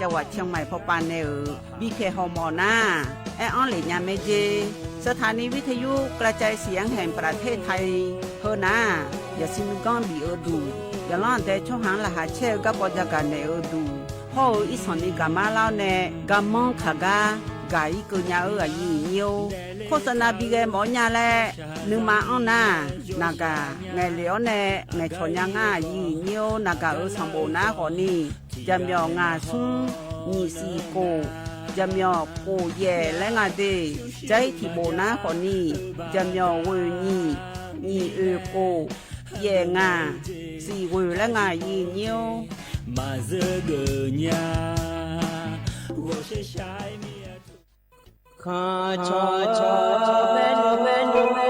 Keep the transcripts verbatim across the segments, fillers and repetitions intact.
จังหวัดเชียงใหม่ พอปาน nae-euq bipyaeq hawmawf nar, aer-anr lef nya mae jer. สถานีวิทยุกระจายเสียงแห่งประเทศไทย heu nar, yaqsur nuiganr bif-eu duq, yaqlanr aqdae tsawrhaq-anr laqkhaq caer-eu garkawv jagaq naeq-eu duq, hawr-eu irsanq ni gaqmar lar-awr nae garmanr kaq gar gaq-ir keuv nya-eu aqyuif aqnyir-or, โฆษณา bi ghae mawf-awr nya laer nuima anr nar, naqgaq ngaeqlef-awr nae ngaeqcawq nya ngar aqyuif aqnyir-or, naqgaq-euq sanqbof nar khawfni, jaqmyawf ngaq smr nyiq siq khof, jaqmyawf khof yaef laer nga de. Jar-ir tiqbof nar khawfni, jaqmyawf ghoeq nyiq, nyiq oeq khof, yaef ngaq, siq ghoeq laer nga aqyuif aqnyir-or. Maqzeur geuf nya, ghawqshaq shaq-ir mir-a. Khanq cawqcawq maernmr maernmr,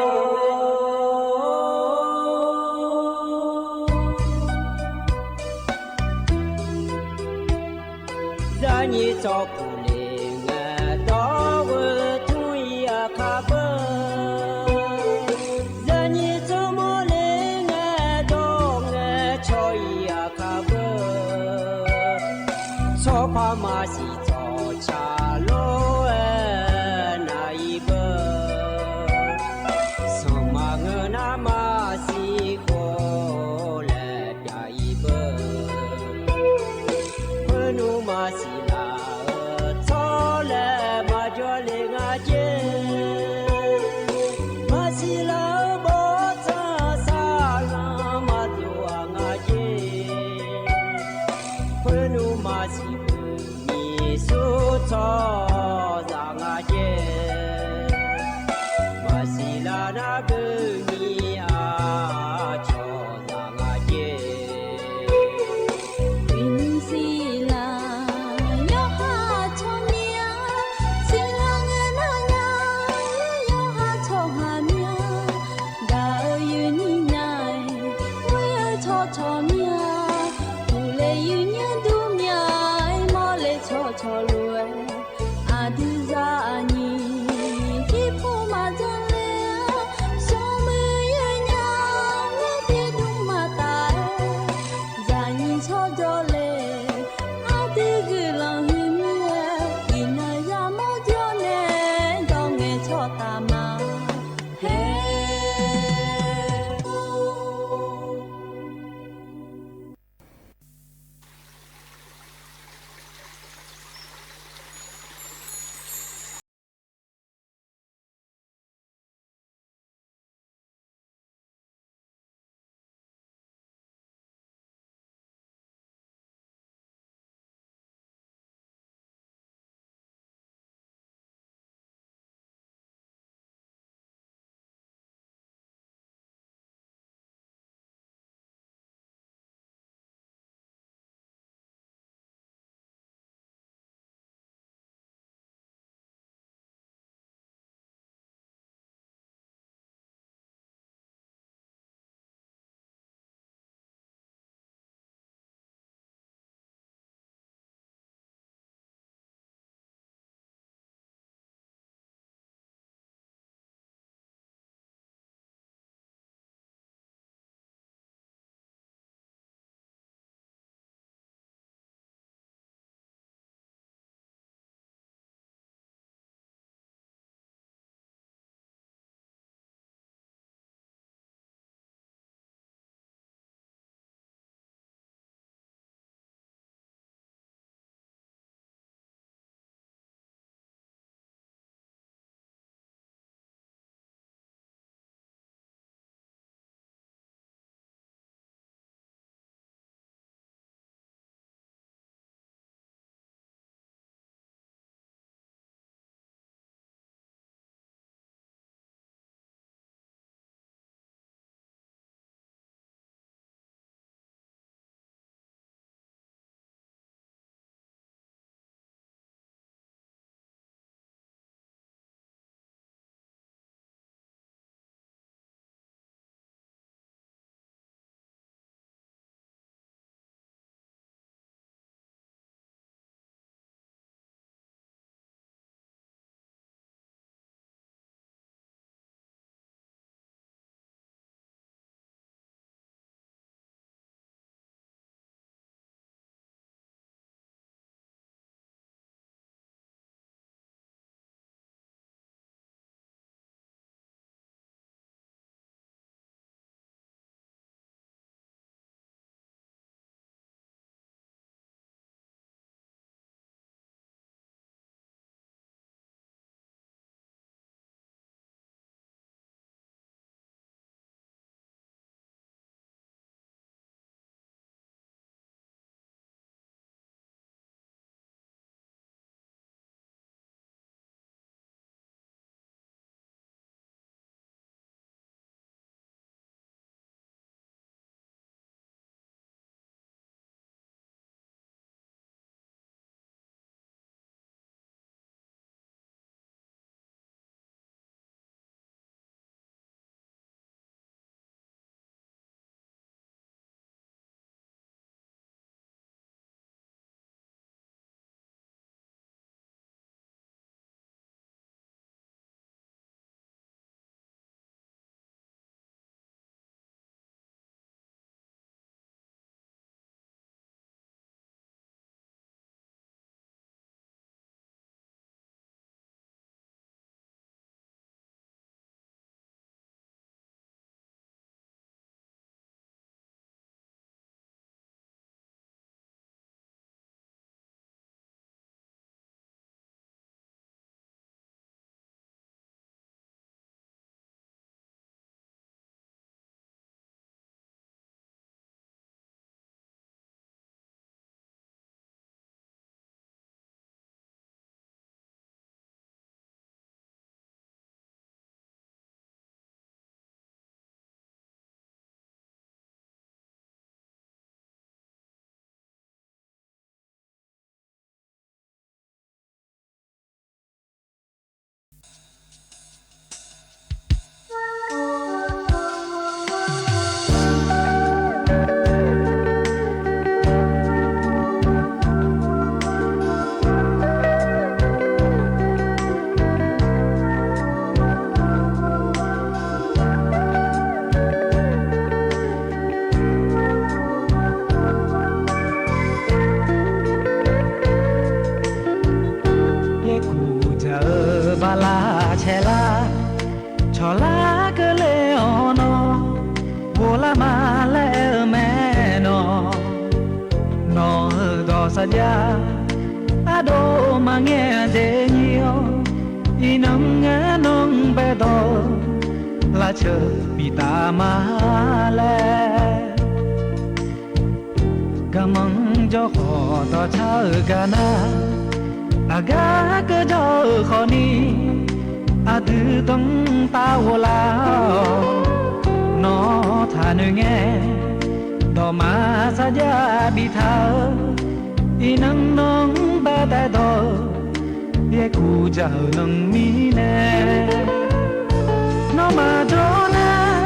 zaqnyiq tsawrkuq le ngae dawr ghoe tmr-ir aqkar beu. Zaqnyiq tsawrmawr le ngae dawr ngae cawq-ir aqkar beu. Tsawrpaq maqsiq tsawqtsaq lof-aer nav-ir beu. Sanqma ngeur nar maqsiq khof laer pyaq-ir beu. Khoernmr maqsiq laf-eu tsawrlaeq maqjawr le nga jer. Maqsiq laf-eu bawrtsanq saqlanq maqdov-aq nga jer. Khoernmr maqsiq khoernyiq sur tsawrhaqzaq nga jer. Maqsiq laf nar beu nyiq-a cawqzaq nga jer. Uiqnymr siq laf yawqha tsawrmyanr, siq laf ngae nar nya, yawqha tsawrhaq myanr. Gaq-eu yuifnyir nya-aer, ghoer-eu tsawrcawq myanr. Uqle yuifnyir dur mya-aer, mawrle tsawrcawq lof-aer, aqdui zaqnyiq jirpov maqdzanr ler-a. Smrmuiq yaer nya, muir tiqdmr maqtaf-aer, zaqnyiq tsawrjawr le. Aqdui guiqlanq huiq mir-aer, iqnan yamawr jawr nae dawr ngae tsawrtaf ma. Haer. Aqjav ardov maqngae aqjeq nyir-awr, iqnan ngaer nan baedawq-eu lavceuq biftaf ma laer. Garmanr jawr khawf dawqcar-euq gar nar, aqgar keuv jawr-euq khawfni, aqdui danrtav ghoflar-awq. Nawr taqnoeq ngae, dawqma sarjax biftaq-eu, iqnan nan-anr baedaedawq-eu, yaerkuv dzaq-euq nan mirnae. Nawmaf jawr nar,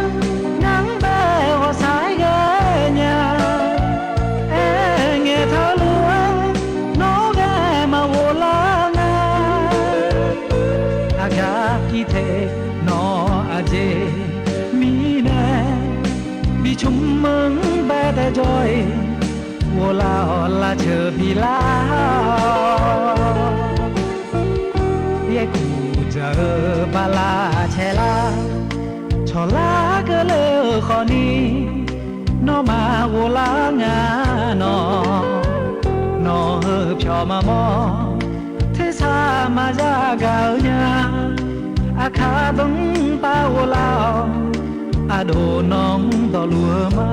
ngar-anr bae ghawqshaq-aer ghae nya. Aerngae taqlof-aer, nawr ghae maqghoflar nga. Aqgar irtaeq nawq aqjeq mirnae, bicmq-anr baedae jawr-iq, ghoflar-awq lavceuq bilar-awq. Yaerkuv dzaq-eu bala caelar, cawqlar keuvle-euq khawfni, nawmaf ghoflar nga nawq. Nawq-euq pyawq maqmawr, tersar maqya gaq-eu nya. Aqkar danrtav ghoflar-awq, aqdov nan-anr dawqluf-eu ma.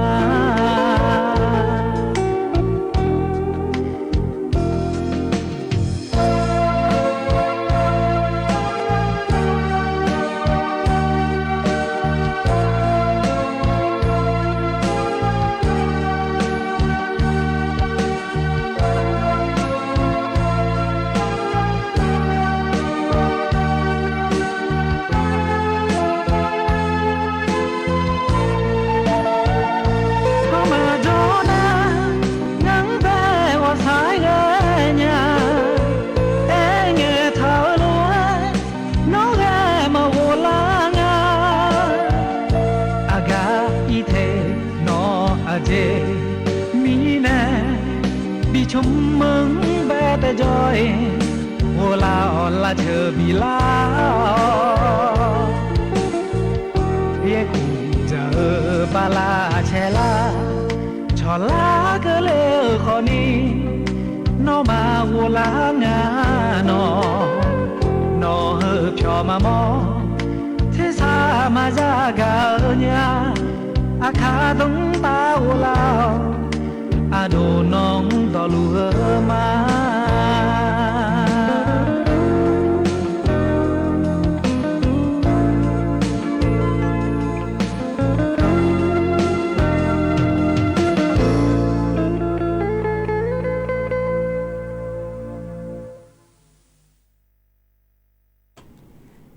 Nawmaf jawr nar, ngar-anr bae ghawqshaq-aer ghae nya. Aerngae taq-eu lof-aer, nawr ghae maqghoflar nga. Aqgar irtaeq nawq aqjeq mirnae, bicmq-anr baedae jawr-iq, ghoflar-awq lavceuq bilar-awq. Yaerkuv dzaq-eu bala caelar, cawqlar keuvle-euq khawfni, nawmaf ghoflar nga nawq. Nawq-euq pyawq maqmawr, tersar maqya gaq-eu nya. Aqkar danrtav ghoflar-awq, aqdov nan-anr dawqluf-eu ma.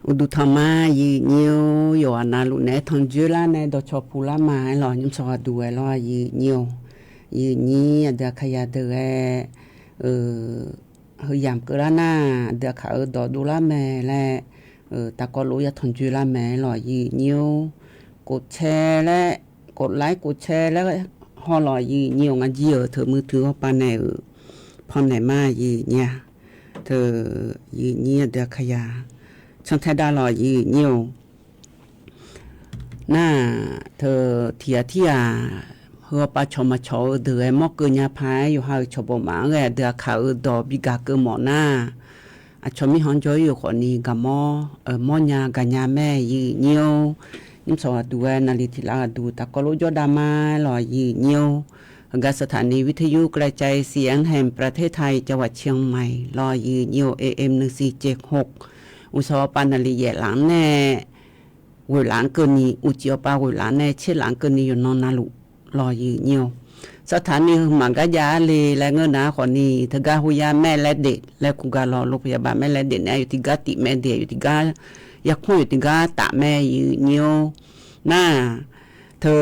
Uqduq tanq ma, yiq nyir-or, yawqghaq navluf naeq-aer tanqdzoerlar nae dawqcawq puqlar ma-aer lawq, nymrsanq ghaqduq ghae lawr, yiq nyir-or. Yiq nyir aqdui aqkaqyaq deuq ghae, eu, heuyamq keuvlar nar, aqdui aqkaq-eu dawq dovlar mae laer, eu, taqkawv lof-aer ya tanqdzoerlar mae-aer lawq, yiq nyir-or. Kofcae laer, koflaer kofcae laer haw lawq, yiq nyir-or. Ngar jir-euq teu muiq teu hawpav naeq-euq pannaeq ma, yiq nyir-a. Teu, yiq nyir aqdui aqkaqyaq cantae dav lawq, yiq nyir-or. Nar-aq, teu, tiq ghaq tirghaq heu hawpav cawq maqcawq-eu deuq ghae mawr keuv nya paq-aer, yawqha-euq cawq bawq maf-anr ghae aqdui aqkaq-eu dawq bi gaq keuv mawf nar, aqcawq mirkhanq-anr jawr-ir-euq khawfni gaqmawr, mawrnya gaqnya mae, yiq nyir-or. Nymrsanq ghaqduq ghae naqliq tiq lar ghaqduq taqkawv lof jawrdav ma-aer lawq, yiq nyir-or. Heugar สถานีวิทยุกระจายเสียงแห่งประเทศไทย จังหวัดเชียงใหม่ lawq, yiq nyir-or. A M หนึ่งสี่เจ็ดหก uqsaq hawpav naqliq yaef laf-anr nae ghoeq laf-anr keuvni, uqcif hawpav ghoeq laf-anr nae tser laf-anr keuvni yawqnan navluf lawq, yiq nyir-or. สถานี heu maqgar jav-ar le laer ngeur nar khawfni, teugar โรงพยาบาลแม่และเด็ก laer kuq gaq lawq, โรงพยาบาลแม่และเด็ก nae aqyawf tiqgar tif mae de, aqyawf tiqgar yarkmr, aqyawf tiqgar taf mae, yiq nyir-or. Nar-aq, teu,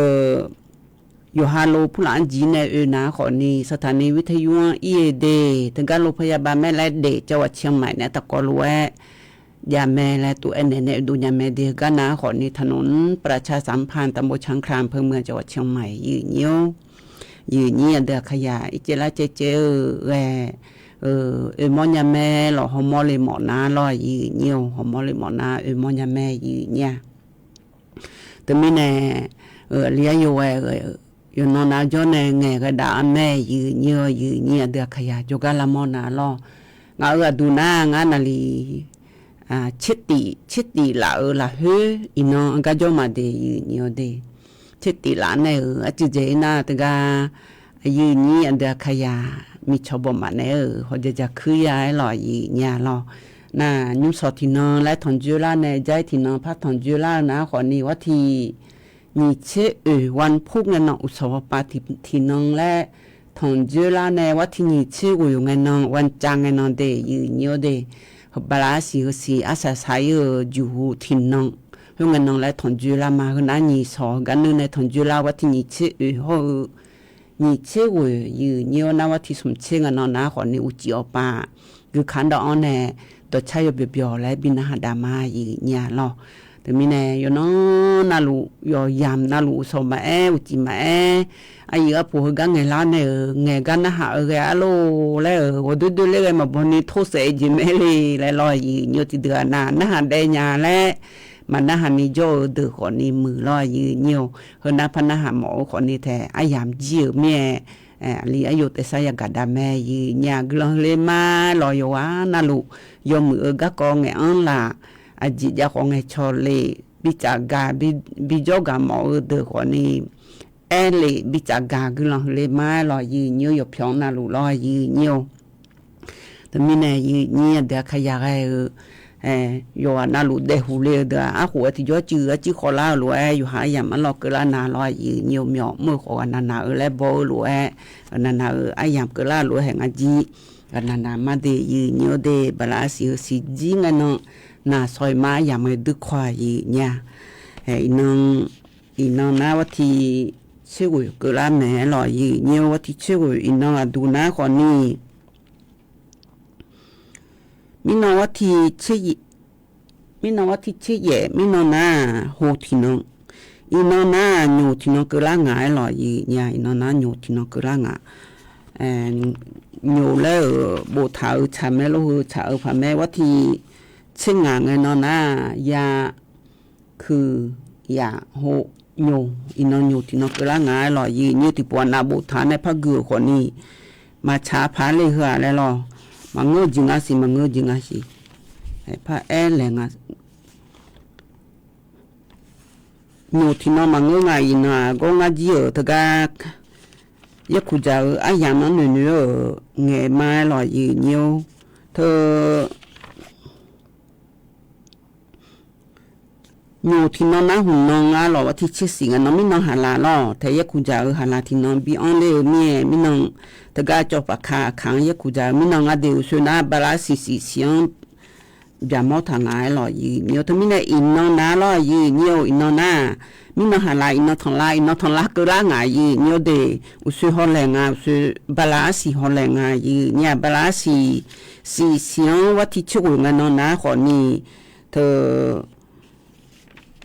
yawqha lo purlaf-anr jir nae oe nar khawfni, สถานีวิทยุ-anr ir-eu de, teugar โรงพยาบาลแม่และเด็ก จังหวัดเชียงใหม่ nae taqkawv lof-aer jav mae laer tov-aer naeq nae oedov nya mae de. Heugar nar khawfni, ถนนประชาสัมพันธ์ ตำบลช้างคลาน อำเภอเมือง จังหวัดเชียงใหม่ yiq nyir-or. Yiq nyir aqdui aqkaqyaq ircaev lar caevcaev-eu ghae, oe mawrnya mae lawq, hawmawr le mawf nar lawr, yiq nyir-or. Hawmawr le mawf nar oe mawrnya mae, yiq nyir-a. Teumirnae, aqli-aer yawghae-eu yawqnan nav jawr nae ngaeq ghae dav-ar mae, yiq nyir-eu yiq nyir aqdui aqkaqyaq jawrgar lavmawr nar lawr. Ngaq-euq aqduq nar ngar naqli tsertif tsertif laf-euq lafkhoer iqnan gar jawr maqde, yiq nyir-eu de. Tsertif laf nae-euq arcuiv dzaeq-ir nar teugar, yiq nyir aqdui aqkaqyaq miqcawq bawq maf naeq-aer-euq hawq dzaq dzaq kuir ya-aer lawq, yiq nyir-a lawr. Nar nymrshawq tiqnan laer tanqdzoerlar nae jar-ir tiqnan par tanqdzoerlar-eu nar khawfni warti nyiq tser oeq วันพุธ ngae nan uqshawq hawpav tiqnan laer tanqdzoerlar nae warti nyiq tser ghoeq ngae nan วันจันทร์ ngae nan de, yiq nyir-eu de. Heu bala arsiq heusiq arsaq saq-ir-euq juqhu tiqnan khoerngae nan laer tanqdzoerlar ma. Heu nar nyiq shawq heugar nuir nae tanqdzoerlar warti nyiq tser oeq hawr-eu nyiq tser ghoeq yiq nyir-awr nar warti smq tser ngae nan nar khawfni uqcif awqpav guikaq dawv-anr nae dawqcar yawbyawq byawq laer bi narhaq daq ma, yiq nyir-a lawr. Teumirnae yawqnan navluf yawqyamq navluf uqshawq maqaer uqcif maqaer, aqyuif arpoq heugar ngaeqlar nae-euq ngaeq gar narhaq-eu ghae arlor laer-euq ghawqdoer doer ler ghae maqbaw ni torsaef-eu jeq mae le laer lawr, yiq nyir-eu tiqdeuq-aq nar narhaq daev nya laer maqnarhaq ni jawr-eu deuq khawfni muiq lawr, yiq nyir-eu. Heu nar par narhaq mawf-eu khawfni tae aryamq jir-euq mir-aer, aqli aryo taef sar yagaq dav mae, yiq nyir-a. Guiqlanq heule ma lawq, yawqghaq navluf yawmuiq-eu garkawv ngaeq-anr laf, aqjeq jav khawf ngaeqcawq lef bi tsaf gaq, bijawr gaq mawf-eu deuq khawfni aer lef bi tsaf gaq, guiqlanq heule ma lawq, yiq nyir-eu. Yawqpyawq navluf lawr, yiq nyir-eu. Teumirnae yiq nyir aqdui aqkaqyaq ghae-eu yawqghaq navluf daefhuq le-eu deuq-aq arkhof-aer tiqjawr cuiv arcuiv khawvlar-eu lof-aer yawqha aryamq arlawr keuvlar na lawr, yiq nyir-eu. Myawq mr-eu khawf ghaqnaq naq-eu laer baw-eu lof-aer ghaqnaq naq-eu aryamq keuvlar-eu lof-aer haeq nga jir ghaqnaq naq ma de, yiq nyir-eu de. Bala arsiq heusiq jir ngae nan naq shawq-iq ma aryamq-aer duirkawr-aq, yiq nyir-a. Iqnan iqnan nar warti tser ghoeq keuvlar mae-aer lawq, yiq nyir-eu. Warti tser ghoeq iqnan aqduq nar khawfni mirnan warti tser yaef, mirnan warti tser yaef mirnan nar-aq ho tiqnan, iqnan nar-aq nyoq tiqnan keuvlar ngaq-aer lawq, yiq nyir-a. Iqnan nar nyoq tiqnan keuvlar ngaq. Nyoq laer-euq boftaq-eu tsaq mae lor, heu tsaq-eu paq mae. Warti tser ngaq ngae nan nar-aq ya kuiq yaf ho nyoq, iqnan nyoq tiqnan keuvlar ngaq-aer lawq, yiq nyir-eu. Tiqpov aqnav boftaq nae par gui-euq khawfni maqtsaq paq-aer le heu-aq laer lawr. Maqngeur-eu jeq nga siq, maqngeur-eu jeq nga siq. Par aer laeq nga. Nyoq tiqnan maqngeur nga, iqnan-aq gawr ngar jir-euq teugar yaerkuq dzaq-eu aryamq-anr noeqnoeq-eu ngaeq ma-aer lawq, yiq nyir-or. Teu nyoq tiqnan nar hmq nan nga lawq, warti tser siq ngae nan mirnan haqlaq lawr, tae yaerkuq dzaq-eu haqlaq tiqnan bi anr ler-eu mir-aer mirnan teugar cawv paf ka aqkaq-anr yaerkuq dzaq-eu mirnan nga de. Uqsoe nar bala arsiq siq siq-anr byaqmawr taq ngaq-aer lawq, yiq nyir-or. Teumirnae iqnan nar lawr, yiq nyir-or. Iqnan nar mirnan haqlaq, iqnan tanqlar, iqnan tanqlar keuvlar ngaq, yiq nyir-or de. Uqsoe hawlaeq nga, uqsoe bala arsiq hawlaeq nga, yiq nyir-a. Bala arsiq siq siq-anr warti tser ghoeq ngae nan nar khawfni teu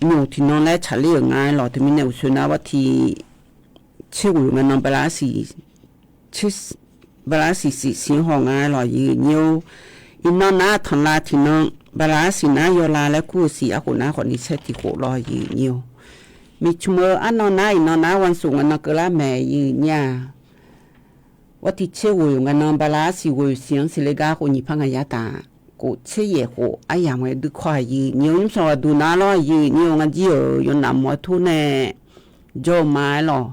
nyoq tiqnan laer tsaqler-euq nga-aer lawq. Teumirnae uqsoe nar warti tser ghoeq ngae nan bala arsiq bala arsiq siq siq-anr haw nga-aer lawq, yiq nyir-or. Iqnan nar tanqlar tiqnan bala arsiq nar yawlar laer kur-eu siq arkhof nar khawfni saer tiq khof lawr, yiq nyir-or. Miqcmq-eu arnan nar iqnan nar วันศุกร์ ngae nan keuvlar mae, yiq nyir-a. Warti tser ghoeq ngae nan bala arsiq ghoeq siq-anr siqle gar khof nyiq par ngaq yar taf, khof tser yaef khof aryamq-aer duirkawr-aq, yiq nyir-or. Nymrshawq ghaqduq nar lawr, yiq nyir-or. Ngar jir-euq yawnav mawf-aer tur nae jawr-eu ma-aer lawq.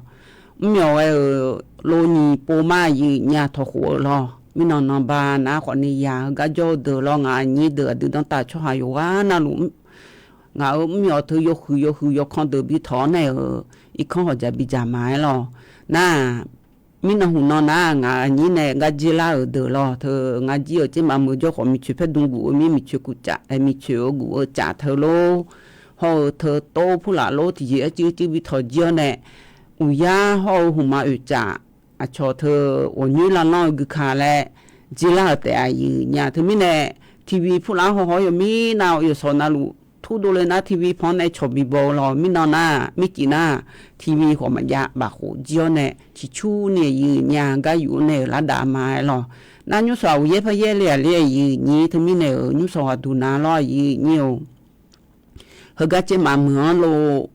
Mrmyawq ghae-euq lo nyiq pov ma, yiq nyir-a. Tawq khof-eu lawr, mirnan nan ba nar khawfni yaq heugar jawr-eu deuq lawr, ngaq aqnyir deuq aqdui danrtav tsawrhaq yawqghaq navluf ngaq-euq mrmyawq teu yawhuiq yawhuiq yawkan deuq bi tawq-awr nae-euq irkanr hawq dzaq bi dzaq ma-aer lawq. Nar-aq, mirnan hmq nan nar-aq ngaq aqnyir nae gar dzer lar-euq deuq lawr, teu ngar jir-euq tser maf meuq jawr khawf miqcoeq paer dm guf-eu mir, miqcoeq kuv caf, miqcoeq-eu guf-eu caf teu lor. Hawr-eu teu tov purlaf lor, tiqjeq-aer cuiv cuiv bi tawq jir-awr nae, uqyar hawr-eu hmqma oeq caf aqcawq teu ghawqnyoer lavlanr-eu gui ka laer dzer lar-euq taef-aq, yiq nyir-a. Teumirnae TV purlaf-anr haw haw-awr yawmir nav yawqshawq navluf turdov le nar TV pan-anr nae cawq bibaw-eu lawr. Mirnan nar mircif nar TV khawf maqjav bafkhof jir-awr nae ciqcurni yiq nyir-a. Gar yuf-eu nae-euq lar dav ma-aer lawq. Nar nymrshawq aqghof yaer par yaer le-aq le-aq, yiq nyir. Teumirnae-euq nymrshawq ghaqduq nar lawr, yiq nyir-or. Heugar caer maf meuq-anr lov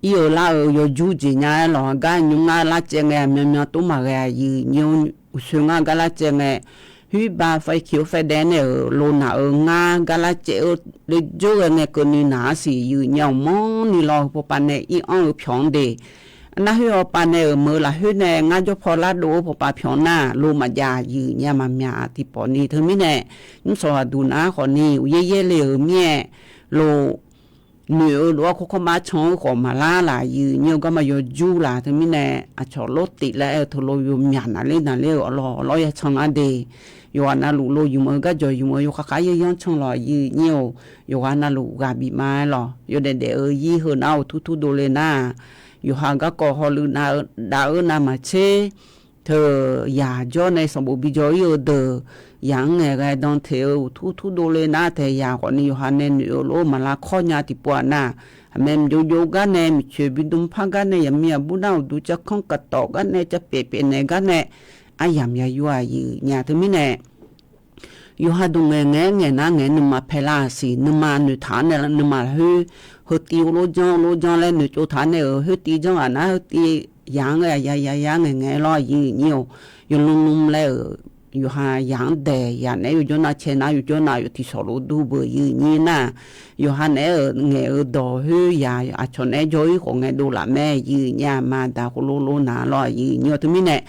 ir-eu lar-eu yawjur jeq nya-aer lawq. Gar nymr ngar lar caev ngae, aqmyanmyan tov maqghae-a. Aqyuif nyir-or, uqsoer ngar gar lar caev ngae, huiqba faekiq-or faedaef nae-euq lo naq-eu ngar gar lar caev-eu le jawr ghae ngae keuvni naq-ar siq. Aqyuif nyir-awq, manrni law heu pawpav nae ir-anr-eu pyawq-anr de. Arnar khoer hawpav nae-euq meuq-eu lafkhoer nae ngar jawr paw lar dov-eu pawpav pyawq nar lo maqjav. Aqyuif nyir-a, maqmyaq tiqpawf ni. Teumirnae nymrshawq aqduq nar khawfni uqyaer yaer le-euq mir-aer lo noeq-eu lof-aer kawrkawr mar can-eu khawf maqlar laf. Aqyuif nyir-or, garma yawjur laf. Teumirnae aqcawq lor tif laer aer-eu teulof yawmyaq naqler naqler-euq awqlawq awqlawr ya can ngar de. Yawqghaq navluf lo ymq-eu gar jawq ymq-eu yawkhav khav yaeryanr can lawq. Aqyuif nyir-or, yawqghaq navluf ghaq bif ma-aer lawq. Yawdaef daef-eu yir heu nar-awr uqtur tur dovle nar-aq, yawqha garkawv hawluiv nav-eu dav-eu navmaqtser teu yaq jawr nae sanqbof bi jaw ir-eu deuq, yaq-anr ngaeqghae dan teq-eu uqtur tur dovle nar taeq yaq khawfni yawqha nae noeq-eu lof-aer maqlar kawr nya tiqpov-aq nar, aqmae mqjov jov gar nae, miqcoeq bi dm par gar nae, yaqmiq aqbur nar uqduq cavkanr kaqtawf gar nae, cavpyaeq pyaeqnaeq gar nae, aryamq ya yur-aq. Aqyuif nyir-a, teumirnae yawqha dmq ngaeq ngaeq-aer ngaeq nar ngaeq-aer nuima paelar-aq siq. Nuima noeqtaq-anr nae nuima lafkhoer heutiv lof janr lof janr laer noeqtsov taq-anr nae-euq khoertiv janr ghaq nar khoertiv yaq-anr ghae ya ya ya ngaeq ngaeq-aer lawr. Aqyuif nyir-or, yawlmr lmr laer-euq yawqha yaq-anr daeq yaq naeq-aer yawjawr nav cae nar yawjawr nav yawf tiqshawq lof dur beu. Aqyuif nyir nar, yawqha naeq-aer-euq ngaeq-eu dawq khoer yaq aqcawq naeq-aer jawr ir khawf ngaeq dov laf mae. Aqyuif nyir-a, aqma aqda khoerlof lof naq lawr. Aqyuif nyir-or, teumirnae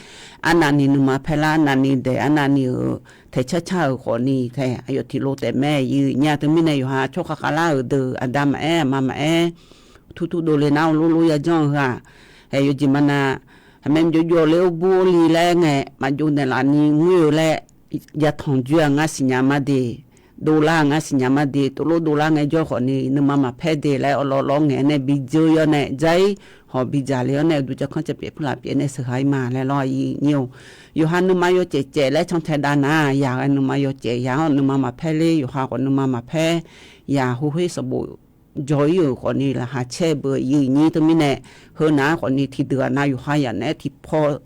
arnavni nuima paelar, arnavni daeq, arnavni-euq taeq car car-euq khawfni taeq aqyawf tiqlof taef mae. Aqyuif nyir-a, teumirnae yawqha tsawrkhav khavlar-euq deuq aqda maqaer aqma maqaer uqtur tur dovle nar-awr lof lof ya janr-eu heu-aq, haeq yawjeq maqnav, aqmae mqjov jov le-awr bur-awr li laer ngae maqjov naeqlaf ni ngoer-eu laer, yatanq joer-aq ngar siqnya ma de, dovlar-aq ngar siqnya ma de, tovlof dovlar ngaejawr khawfni nuima maqpaer de laer awqlawq lawr ngaeq nae bi dzeur yawr nae dzar-ir, hawq bi dzaq le-awr nae uqduq cavkanr cavpyaeq purlaf pyaeq nae sheuqha-ir ma laer lawr. Aqyuif nyir-or, yawqha nuima yawcaev caev laer cantae dav nar-aq, yaq ghae nuima yawcaev, yaq-anr nuima maqpaer ler, yawqha khawf nuima maqpaer, yaq hawkhoer sanqbof jaw-ir-euq khawfni laqkhaq caer beu. Aqyuif nyir, teumirnae heu nar khawfni tiqdeuq-aq nav yawqha yaq naeq-aer tiqpaw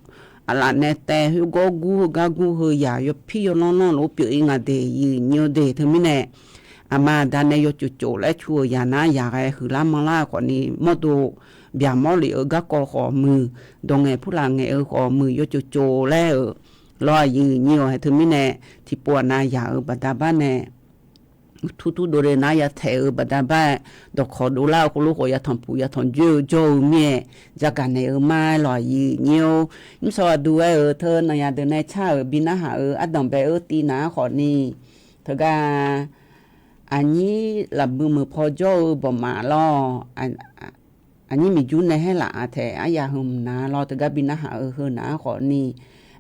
aqlaf nae taev khoergawr gur heugar gur heu yaq yawpir yawlanr lanr lof pyeuf-ir nga de. Aqyuif nyir-or de, teumirnae aqma aqda nae yawtsov tsov laer cu-euq yaq nar yaq ghae huiqlar manrlar-eu khawfni mawrdo byaqmawr lef-eu garkawv khawf muiq, dawq ngaeq purlaf ngaeq-eu khawf muiq, yawtsov tsov laer-euq lawr. Aqyuif nyir-or, haeq teumirnae tiqpov-aq nav yaq-euq baqda bar nae uqtur tur dovle nar ya taeq-euq baqda bar-aer, dawqkawq dovlar-eu khoerlof khawf yatanq puq yatanq joer-eu jawr-eu mir-aer, jagaq naeq-eu mar-aer lawq. Aqyuif nyir-or, nymrsawq aqduq ghae-euq teu nanqyaq deuq nae car-euq bi narhaq-euq ardanq bae-eu tiv nar khawfni, teugar aqnyir lafbui meuq paw jawr-eu bawqmaf lawr. Aqnyir miqjur nae haer laf-aq taeq aryaq heu mq nar lawr. Teugar bi narhaq-euq heu nar khawfni,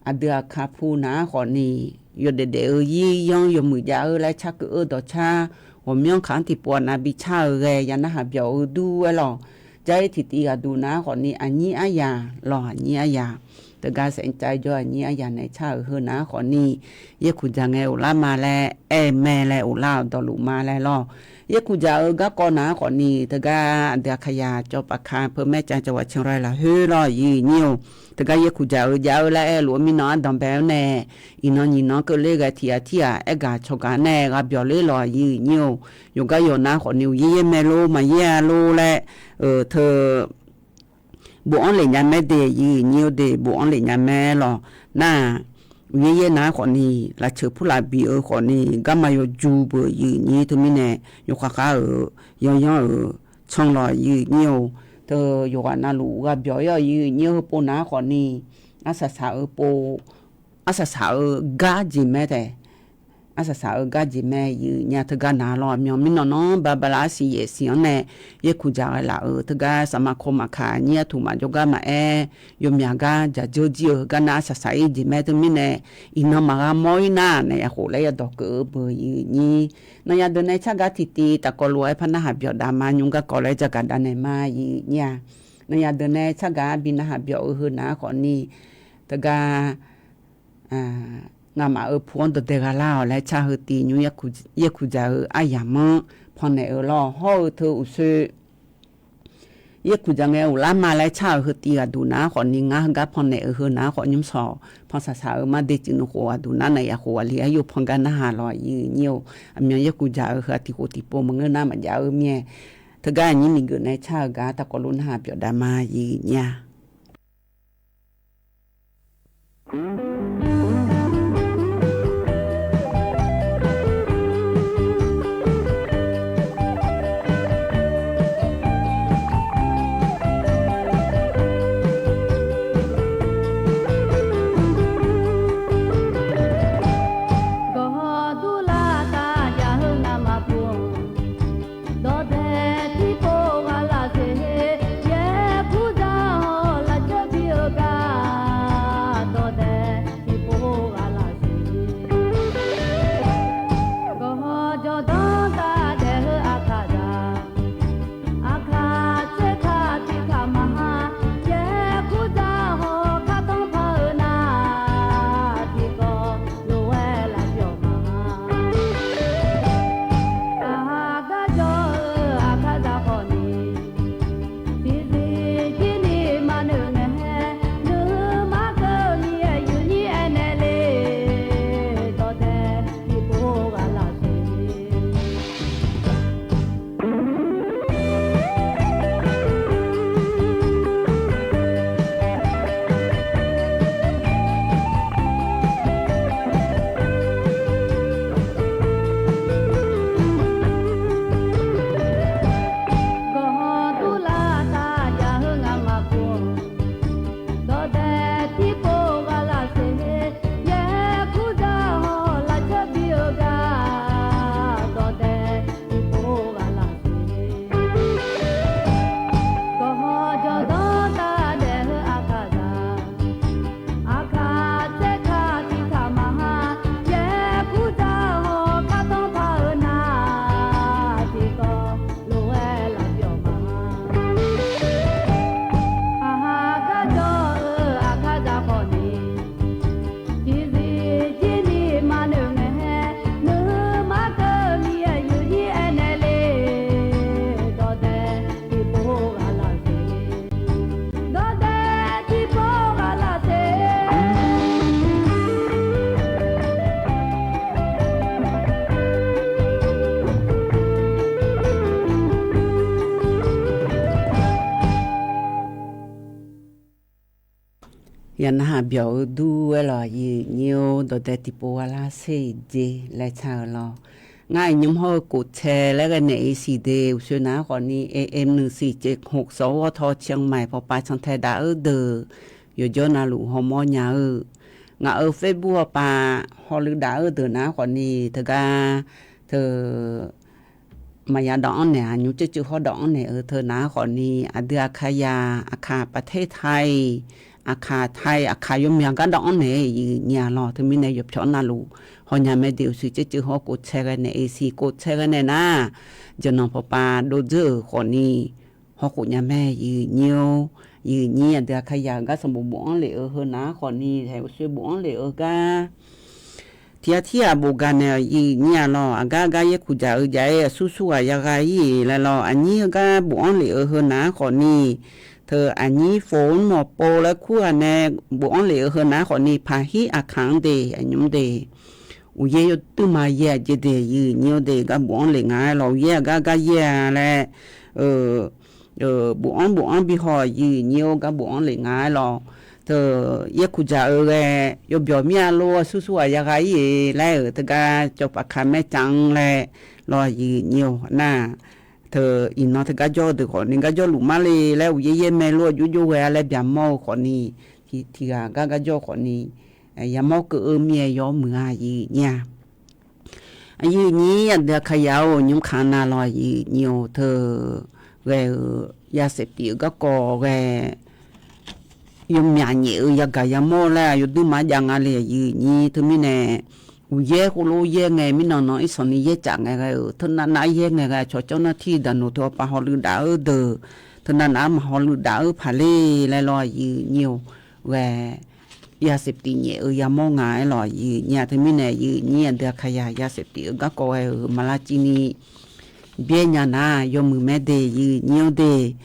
aqdui aqkaq pu nar khawfni, yawdaef daef-eu yir yanr yawmuiq jav-eu laer car keuv-eu dawqcar, ghawqmyanr kaq-anr tiqpov-aq nav bi car-euq ghae ya narhaq byawq-eu dur-aer lawq. Jar-ir tiqtiv ghaqduq nar khawfni aqnyir aryaq lawq, aqnyir aryaq, teugar saef caev jawr aqnyir aryaq nae car-euq heu nar khawfni, yaerkuq dzaq ngae ghoflar ma laer aer mae laer ghoflar-euq dawqluf ma laer lawr. Yaerkuq dzaq-eu garkawv nar khawfni, teugar aqdui aqkaqyaq cawv paf ka peumaer cav cawv ghaq can ra lafkhoer lawr. Aqyuif nyir-or, teugar yaerkuq dzaq-eu jav-eu laer aer-eu lof-aer mirnan ardanq bae-awr nae, iqnan nyiq nan keuvler ghae tiq ghaq tir ghaq aergaq cawqgaq nae gha byawq ler lawq. Aqyuif nyir-or, yawqgar yawq nar khawfni uqyaer yaer mae lor maqyaer-a lor laer, teu bofanr lef nya mae de. Aqyuif nyir-or de, bofanr lef nya mae lawq. Nar-aq, uqyaer yaer nar khawfni, lafceuq purlaf bif-eu khawfni, garma yawju beu. Aqyuif nyir, teumirnae yawkhav khav-euq yanyanr-euq can lawq. Aqyuif nyir-or, teu yawqghaq navluf gha byawq-ir-awq. Aqyuif nyir-or, heupov nar khawfni, arsaq saq-eu pov, arsaq saq-eu gar jeq mae taef. Arsaq saq-eu gar jeq mae. Aqyuif nyir-a, teugar nar lawr, aqmyan mirnan nanr barbara arsiq yaef siq-anr nae yaerkuq dzaq ghae laf-euq teugar saqma kawv maqkaq nyir artuq maqjawr gar maqaer, yawmyaq gar dzaq dzeur jir-euq heugar nar arsaq saq-ir jeq mae. Teumirnae iqnan maqgha mawr-ir nar naeq yaf khof laer yadawq keuv-eu beu. Aqyuif nyir, nanqya deuq nae cargar tiqtiv tafkawv lof-aer par narhaq byawq dav ma nymr garkawv laer jagaq dav naeq ma. Aqyuif nyir-a, nanqya deuq nae cargar bi narhaq byawq-eu heu nar khawfni, teugar ngamaf-euq pu-anr dawqdae gha lar-awq laer car heu tiv nymr yaerkuq dzaq-eu aryamq-anr pannaeq-eu lawr. Hawr-eu teu uqsoer yaerkuq dzaq ngae ghoflar ma laer car-euq heu tiv ghaqduq nar khawfni, ngar heugar pannaeq-eu heu nar khawf nymr shawq pan saq saq-eu mar de cuiv nmr khof ghaqduq nar naeq yaf khof ghaq li-aer yawpan gar narhaq lawq. Aqyuif nyir-or, aqmyan yaerkuv dzaq-eu heu-aq tiq khof tiqpov maqngeur nar maqjav-eu mir-aer, Teugar aqnyir miqgeuf nae car-eu gar taqkawv lof narhaq byawf dav ma, yif nyir-a. Gawqhaw durlar taf jav-eu ngamaf pov-anr, dawqdae tiqpov ghaq lafseuq, yaerkurzaq hawr lafceuq bi-eu gar, dawqdae tiqpov ghaq lafseuq, gawqhaw jawrdanr taf daef-eu aqkaqzaq, aqkaq tserkaq tiqkaq maqha, yaerkurzaq hawr kartanr paq-eu nar, tiqkawv lof-aer laf pyawq ma. Aqha garjawr-eu aqkaqzaq khawf ni, tiqzir jir ni maqnoeq ngae, nuima keuvni-aer yuif nyir aernaeq le, dawqdae tiqpov ghaq lafseuq. Gawqhaw durlar taf jav-eu ngamaf pov-anr, dawqdae tiqpov ghaq lafseuq, yaerkurzaq hawr lafceuq bi-eu gar, dawqdae tiqpov ghaq lafseuq, gawqhaw jawrdanr taf daef-eu aqkaqzaq, aqkaq tserkaq tiqkaq maqha, yaerkurzaq hawr kartanr paq-eu nar, tiqkawv lof-aer laf pyawq ma. Aqha garjawr-eu aqkaqzaq khawf ni, tiqzir jir ni maqnoeq ngae, nuima keuvni-aer yuif nyir aernaeq le, dawqdae tiqpov ghaq lafseuq, dawqdae tiqpov ghaq lafseuq. Yaq narhaq byawq-eu dur-aer lawq, yif nyir-or, dawqdae tiqpov ghaq lafseuq-iq jeq laer car-eu lawq. Ngar iqnymr hawr-eu kof cae laer ghae naeq-ir siq de, uqshoe nar khawf ni, am nuiq siq ceq khof sawq-awr taw cianq maeq pawqpav cantae daq-eu deuq, yawqjawr navluf hawmawr nya-eu, ngaq-euq Facebook hawpav hawluiv daq-eu deuq nar khawf ni, teugar teu maqya dawv-anr naeq-aq, nymr tsertser hawr dawv-anr naeq-eu teu nar khawf ni, aqdui aqkaq yaq, aqkaq paqtaer taiq, aqkaq taiq, aqkaq yawmyaq gar dawv-anr naeq-aer yif nyir-a lawq. Teumirnae yawqpyawq navluf hawnya mae de, uqshoe tsertser hawr kof cae ghae naeq-ir siq, kof cae ghae naeq nar, jaqnanq pawqpav dovdzeur-euq khawf ni, hawkhof nya mae, yif nyir-or, yif nyir aqdui aqkaq yaq-euq gar sanqbof bof-anr lef-eu heu nar khawf ni, haeq uqshoe bof-anr lef-eu gar tiq ghaq tir ghaq bof gaq naeq-awq, yif nyir-a lawq. Aqgar gar yaerkuq dzaq-eu jav-aer aqsur sur ghaq yagha-ir-iq laer lawq. Aqnyir heugar bof-anr lef-eu heu nar khawf ni, teu aqnyir fof-anr mawq pov laer kur ghaq nae bof-anr lef-eu heu nar khawf ni, paqhir aqkaq-anr de, aqnymr de, uqyaer yawduirma yaer-aq jeq de, yif nyir-or de, gar bof-anr lef nga-aer lawq. Uqyaer aqgar gar yaer-a laer, bof-anr bof-anr bi haw, yif nyir-or, gar bof-anr lef nga-aer lawq. Teu yaerkuq dzaq-eu ghae yawbyawq mir-a lor, aqsur sur ghaq yagha-ir-iq laer-euq teugar cawv paf ka maer cav-anr laer lawq, yif nyir-or nar. Teu iqnan teugar jawr-eu deuq khawf ni, gar jawrluf mar le laer uqyaer yaer mae lor, aqjox jov ghae-a laer byaqmawr-eu khawf ni, tiq ghaq gar gar jawr-eu khawf ni, yamawr keuv-eu mir-aer yawr muiq-a, yif nyir-a. Yif nyir aqdui aqkaq yaq-or, nymr kaq nav lawq, yif nyir-or, teu ghae-eu yaseq tif-eu garkawv ghae yawmyaq nyaef-eu yagaq yamawr laer-aq, yawduirma jav nga le, yif nyir. Teumirnae uqyaer khoerlof yaer ngae, mirnan nan irsanq ni yaer caf ngae ghae-euq, teunav nav yaer ngae ghae, cawqcawq nar tir daqnoq teu hawpav hawluiv daf-eu deuq, teunav nav-anr maq hawluiv daf-eu paq le laer lawq, yif nyir-or. Ghae yaseq tif nyaef-eu yamawr nga-aer lawq, yif nyir-a. Teumirnae yif nyir aqdui aqkaq yaq, yaseq tif-eu garkawv ghae-euq maq lavciv ni byaer nya nar yawmuiq mae de, yif nyir-or de.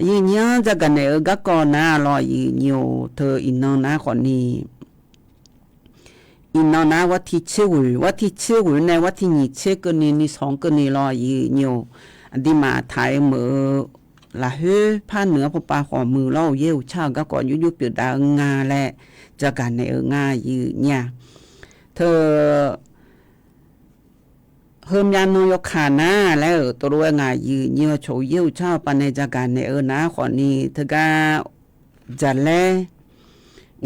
Yif nyir-anr dzaqgaq naeq-eu garkawv nar lawq, yif nyir-or, teu iqnan nar khawf ni, iqnan nar warti tser ghoeq, warti tser ghoeq nae warti nyiq tser keuvni ni sanq keuvni lawq, yif nyir-or. aqduimaf taq-aer meuq-eu lafkhoer par noeq-anr pawpav khawf muiq lawr, uqyaer uqcar-euq garkawv jurjur pyeufdav-eu nga laer jagaq naeq-eu nga, aqyuif aqnyir-aq. Teu heumyav nan yawkaq nar laer-euq tov lof-aer ngaq, aqyuif aqnyir-awr, cawq uqyaer uqcar-eu pavnae jagaq naeq-eu nar khawfni teugar jaqlaer,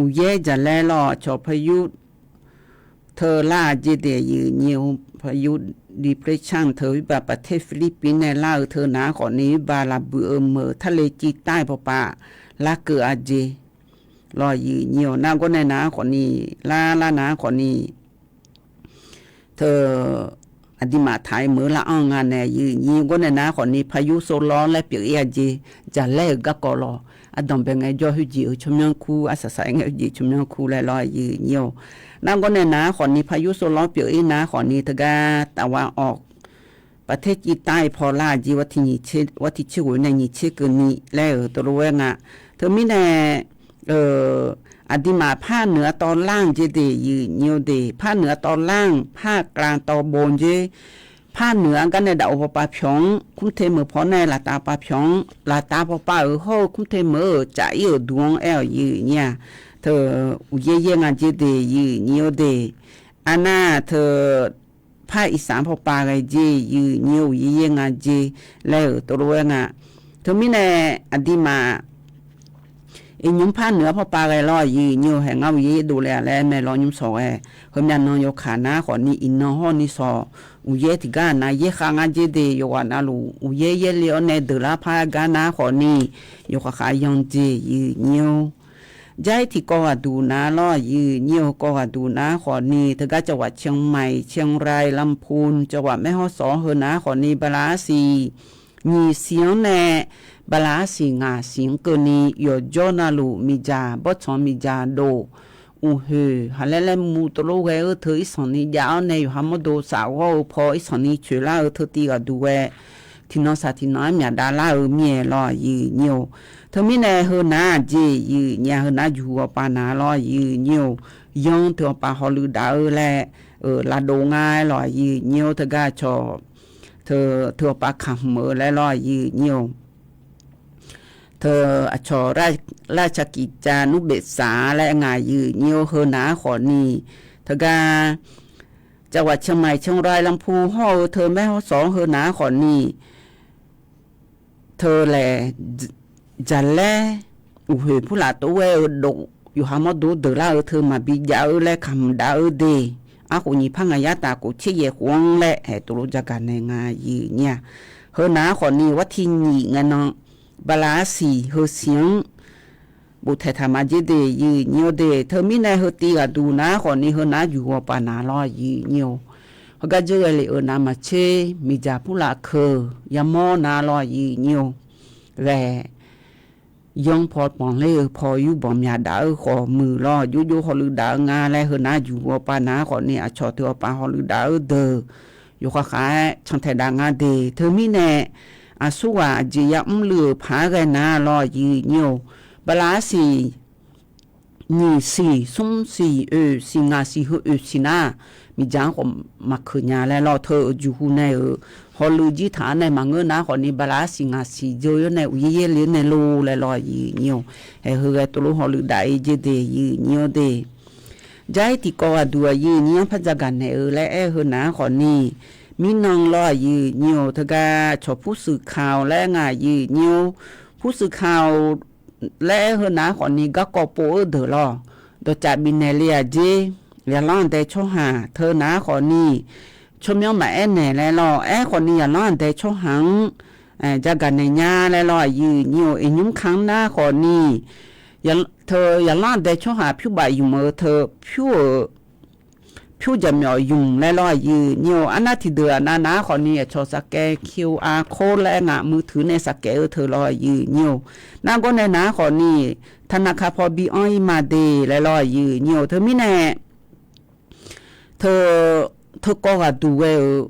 uqyaer jaqlaer lawr, cawq payur teu lar-a jeq de, aqyuif aqnyir-or, payur depression teu irbaq paqter Philippines nae lar-eu teu nar khawfni irbaq lafbuiq-eu meuq tarle civ tar-eu pawpav larkeuv-a jeq lawr, aqyuif aqnyir-awr. Nargawr nae nar khawfni, lar lar nar khawfni teu aqduimaf taq-aer meuq-eu lar-anr nga nae, aqyuif aqnyir-or, gawr nae nar khawfni payur sovlawr laer pyeuf-ir-a jeq, jaqlaer-euq garkawv lawr, ardanq bae ngae jawr khoerjeq-eu tsawrmyanr kur, arsaq saq-aer ngae khoerjeq tsawrmyanr kur laer lawr, aqyuif aqnyir-or. Nargawr nae nar khawfni payur sovlawr pyeuf-ir nar khawfni teugar taqwa awq paqter civ tar-ir paw lar-a jeq, war tiq tser ghoe nae nyiq tser keuvni laer-euq tov lof-aer nga. Teumirnae aqduimaf par noeq-a tawv lar-anr jeq de, aqyuif aqnyir-or de, par noeq-a tawv lar-anr par-eu kavlav tawv bo jer, par noeq-a gar nae daf-eu pawpav pyawq-anr, kmr te meuq paw nae laftav pav pyawq-anr, laftav pawpav-euq hawr-eu kmr te meuq-euq caf-ir-euq duq-anr aer-awq, aqyuif aqnyir-aq. Teu uqyaer yaer nga jeq de, aqyuif aqnyir-or de, arnar teu par iqsaq-anr pawpav ghae jeq, aqyuif aqnyir-or, uqyaer yaer nga jeq laer-euq tov lof-aer nga. Teumirnae aqduimaf iqnymr par noeq-a pawpav ghae lawr, aqyuif aqnyir-or, hae ngar uqyaer yaer dovle-a laer aer mae lawr, nymr sawq ghae heumyav nan yawkaq nar khawfni iqnan hawr ni sawq uqyaer tiqgar nar yaer khav nga jeq de, yawqghaq navluf uqyaer yaerle-awr nae deuq lar par gar nar khawfni yawqkhaq khav yan jeq, aqyuif aqnyir-or. Jar-ir tiqkawv ghaqduq nar lawr, aqyuif aqnyir-or, kawv ghaqduq nar khawfni teugar จังหวัดเชียงใหม่ เชียงราย ลำพูน จังหวัดแม่ฮ่องสอน heu nar khawfni bala arsiq nyiq siq-anr nae bala arsiq ngaq siq-anr keuvni yawqjawr navluf miqdzaq bawrtsanq miqdzaq dof uqhoeq haqlaer laer mur tov lof ghae-eu teu irsanq ni jav-awr nae yawqha mawrdo saf ghawr-eu paw irsanq ni coeqlar-eu teu tiv ghaqduq ghae tiqnan saq tiqnan-aer myaqdav lar-eu mir-aer lawr, aqyuif aqnyir-or. Teumirnae heu nar-aq jeq, aqyuif aqnyir-aq, heu nar juq-awq pav nar lawr, aqyuif aqnyir-or. Yanr teu-awq pav hawluiv daf-eu laer lavdov nga-aer lawr, aqyuif aqnyir-or, teugar cawq teu teu-awq pav kamq-eu laer lawr, aqyuif aqnyir-or. Teu aqcawq ราชกิจจานุเบกษา laer ngaq, aqyuif aqnyir-or, heu nar khawfni teugar จังหวัดเชียงใหม่ เชียงราย ลำพูน hawr-eu teu แม่ฮ่องสอน heu nar khawfni teu laeq jaqlaer uqhoeq purlaf tov ghae-eu dof yawqha mawrdo deuq lar-eu teu maqbi jav-eu laer kamq dav-eu de. Arkhof nyiq par ngaq yar taf khof tser yaeq khof-anr laer haeq tov lof jagaq naeq nga, aqyuif aqnyir-aq. Heu nar khawfni war tiq nyiq ngae nan bala arsiq heu siq-anr boftaeq taq ma jeq de, aqyuif aqnyir-or de. Teumirnae heu tiv ghaqduq nar khawfni heu nar juq-awq pav nar lawr, aqyuif aqnyir-or. Heugar dzeur ghae lef-euq navmaqtser miqdzaq purlaf keuq yamawr nar lawr, aqyuif aqnyir-or. Ghae yanr paw panqler-eu paw yurbanq myaqdaf-eu khawf muiq lawr, jovjov hawluiv daf-eu nga laer heu nar juq-awq pav nar khawfni aqcawq teu-awq pav hawluiv daf-eu deuq yawqkhaq khaq-aer cantae dav nga de. Teumirnae aqsurghaq aqjeq yamr luiv-euq paq-aer ghae nar lawr, aqyuif aqnyir-or. Bala arsiq nyiq siq smr siq oeq siq ngaq siq heu oeq siq nar miqdzaq-anr khawf maqkeuq nya laer lawr, teu-euq juqhu nae-euq hawluiv jir taq-anr nae maqngeur nar khawfni bala arsiq ngaq siq dzeur-awr nae uqyaer yaerle-awr nae lor laer lawr, aqyuif aqnyir-or. Haeq heu ghae tov lof hawluiv daf-ir jeq de, aqyuif aqnyir-or de. Jar-ir tiqkawv ghaqduq aqyuif aqnyir-anr par jagaq naeq-eu laer aer-eu heu nar khawfni mirnan lawr, aqyuif aqnyir-or, teugar cawq ผู้สื่อข่าว laer ngaq, aqyuif aqnyir-or. ผู้สื่อข่าว laer aer-eu heu nar khawfni garkawv pov-eu deuq lawr, dawqcaf bifnaeq le-aq jer. Zaqlanr aqdae tsawrhaq teu nar khawfni tsawrmyanr maqaer naeq laer lawr, aer khawfni zaqlanr aqdae tsawrhaq-anr jagaq naeq nya laer lawr, aqyuif aqnyir-or. Iqnymr ka-anr nar khawfni teu zaqlanr aqdae tsawrhaq pyur baf ymq-eu teu pyur-euq pyur jaqmyawf ymq laer lawr, aqyuif aqnyir-or. Arnav tiqdeuq aqnav nar khawfni aqcawq saqkaev คิวอาร์โค้ด laer ngaq มือถือ nae saqkaev-eu teu lawr, aqyuif aqnyir-or. Nargawr nae nar khawfni ธนาคาร paw bi anr-ir ma de laer lawr, aqyuif aqnyir-or. Teumirnae teu, teukawv ghaqduq ghae-euq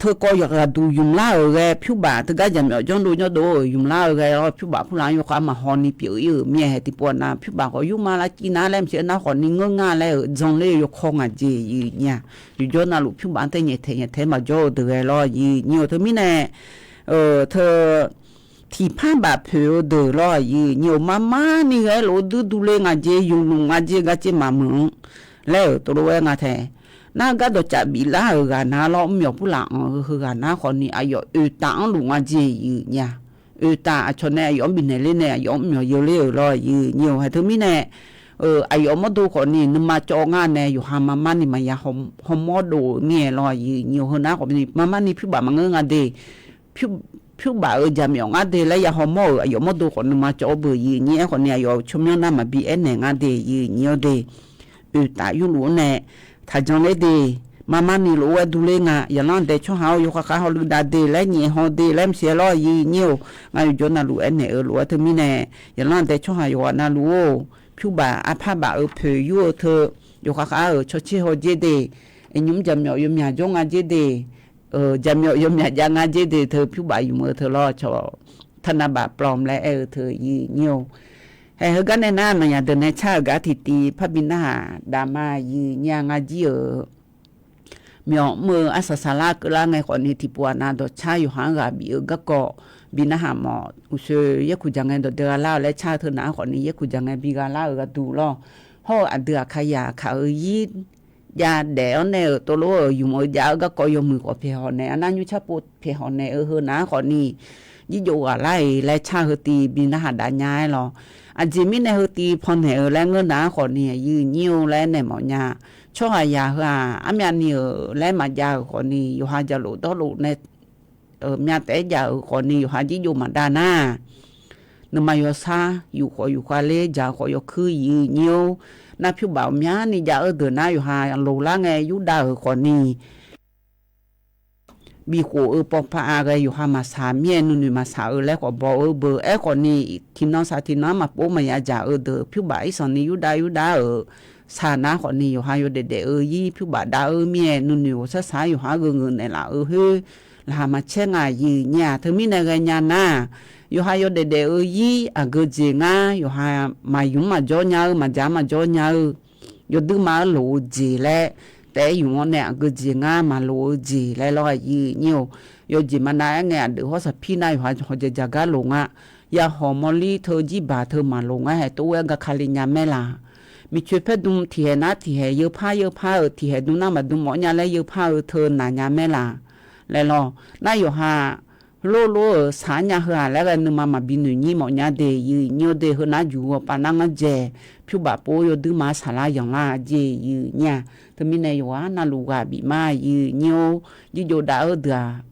teukawv yawqghaq duq ymq lar-euq ghae, pyurbaf teugar jaqmyawf janrdov janrdov-euq ymq lar-eu ghae lawr, pyurbaf purlaf-anr yawkhav maqhaw ni pyeuf-ir-euq mir-aer haeq tiqpov-aq nav, pyurbaf khawf yurma lar civ nar laer maqsiq nar khawf ni ngeur nga laer-euq jan ler-eu yawkawr ngaq jeq yif nya. Yawqjawr navluf pyurbaf-anr tae nyaeftaeq nyaeftaeq maqjawr-eu deuq ghae lawr yif nyi-eu teu mirnae, teu tiqpar baf poeq-eu deuq lawr yif nyi-eu marmar ni ghae lof-aer duidurler nga jeq, yufluf nga jeq, garcev maqmeuq-anr laer-euq tov lof-aer nga tae. Nar gardawq caf biflar-euq ghaq nar lawr, mr myawq purlaf anq-eu heughaq nar khawf ni aqyawf oeqtaf-anr luf nga jeq yif nya. Oeqtaf aqcawq nae aqyawf-anr bifnaeq ler nae aqyawf-anr mr myawq yeu ler-euq lawr yif nyi-eu haeq teu mirnae, aqyawf mawrdo khawf ni nuima cawv ngar nae yawqha marmar ni maqya hawmawr dov-euq mir-aer lawr yif nyi-eu heunar khawf ni marmar ni pyurbaf maqngeur nga de. Pyur, pyurbaf-euq jaqmyawf ngar de laer ya hawmawr-euq aqyawf mawrdo khawf nuima cawv-awr beuq yif nyi-aer khawf ni aqyawf-euq tsawrmyanr nar maqbi aernaeq nga de yif nyi-awr de. Oeqtaf yurluf-anr nae taqjan ler de. Marmar ni lof-aer durler nga. Yaqlanr dae tsawrhaq-awr yawkhav khav hawluiv dav de laer nyaef haw de laer maqsiq lawr yif nyir-or. Ngar yawqjawr navluf aernaeq-eu lof-aer teu mirnae, yaqlanr dae tsawrhaq yawqghaq navluf-or, pyurbaf arpar baf-eu poeq yur-eu teu, yawkhav khav-euq cawtser haw jer de. Aqnymr jaqmyawf yawmyaq jawr nga jer de. Jaqmyawf yawmyaq jav nga jer de teu pyurbaf ymq-eu teu lawr cawq. Taqnav baf plawm laer aer-eu teu yif nyir-or. Haeq heugar nae nar, maqyaq deuq nae car-euq gar tiqtiv parbi narhaq dav ma yif nyir-a ngar jir-euq. Myawq mr-eu arsaq saqlar keuvlar ngae khawf ni tiqpov aqnav dawqcar yawqha-anr ghaq bif-eu garkawv bi narhaq mawf. Uqshoe yaerkuq jaq ngae dawqdae gha lar-eu laer car-eu teu naq-anr khawf ni yaerkuq jaq ngae bi gha lar-euq gharduq lawr. Hawr-eu aqdui aqkaqyaq kaq-eu ir jav daef-awr nae-euq tov lof-euq ymq-eu jav-eu garkawv yawmuiq khawf pyaeqhaw naeq, arnar nymr carpov pyaeqhaw naeq-eu heu naq-anr khawf ni jirjov ghaq lar-iq laer car heu tiv bi narhaq dav nya-aer lawr. Aqjeq mirnae heu tiv pawnaeq-eu laer ngeur naq-anr khawf ni aqyuif nyir-or laer naeq mawf nya. Tsawrhaqzaq heu-aq armyavni-euq laer maqjav-euq khawf ni yawqha jaqlof dawrlof nae myav taef-aer jav-euq khawf ni yawqha jirjov maqdav nar, nuima yawsar yuf khawf yufkhav ler, jaq khawf yawkuir yif nyir-or. Nar pyurbaf ghawqmyani jav-eu deuq nar yawqha loq lar ngae yurdav-euq khawf ni bikhof-eu pawpav-a ghae yawqha maqsaq mir-aer nuinoeq maqsaq-eu laer khawf baw-eu beu. Aerkhawf ni tiqnan saq tiqnan-anr maqpov maqya jaq-eu deuq pyurbaf irsanq ni yurdav yurdav-euq saq nar khawf ni yawqha yawdaef daef-eu ir pyurbaf dav-eu mir-aer nuinoeq ghawqshar saq-aer yawqha-anr gheu ngeur naeqlaf-eu khoer laqkhaq maqcaer nga yif nyir-a. Teumirnae ghaenya nar, yawqha yawdaef daef-eu ir aqgeu jeq ngar yawqha maqymr maqjawr nya-eu maqjaq maqjawr nya-eu yawduirma-anr loq-eu jeq laer taef-aer yuf-awr nae aqgeu jeq ngar maqloq-eu jeq laer lawr yif nyir-or. Yawjeq maqnav-aer ngae aqdui hawr saqpir nar yawqha hawqjaeq jaqgar loq nga. Yahawq mawrlir teu jirbaq teu maqloq ngar hae tov-aer gar kali nya maer laq. Miqcoeq paer dm tiqhaeq nar tiqhaeq yeupar yeupar-euq tiqhaeq dm nar maqdm mawf nya laer yeupar-eu teu naq nya maer laq laer lawr. Nar yawqha lor lor-euq saq-aer nya heu-aq laer ghae nuima maqbi noeq nyir mawf nya de yif nyir-or de. Heu nar juq-eu pav nar ngar dzaeq pyurbaf pov yawduirma saqlar yanqlar jeq yif nyir-a. Teumirnae yawqghaq navluf ghaq bif ma yif nyir-or. Jirjov dav-eu deuq-aq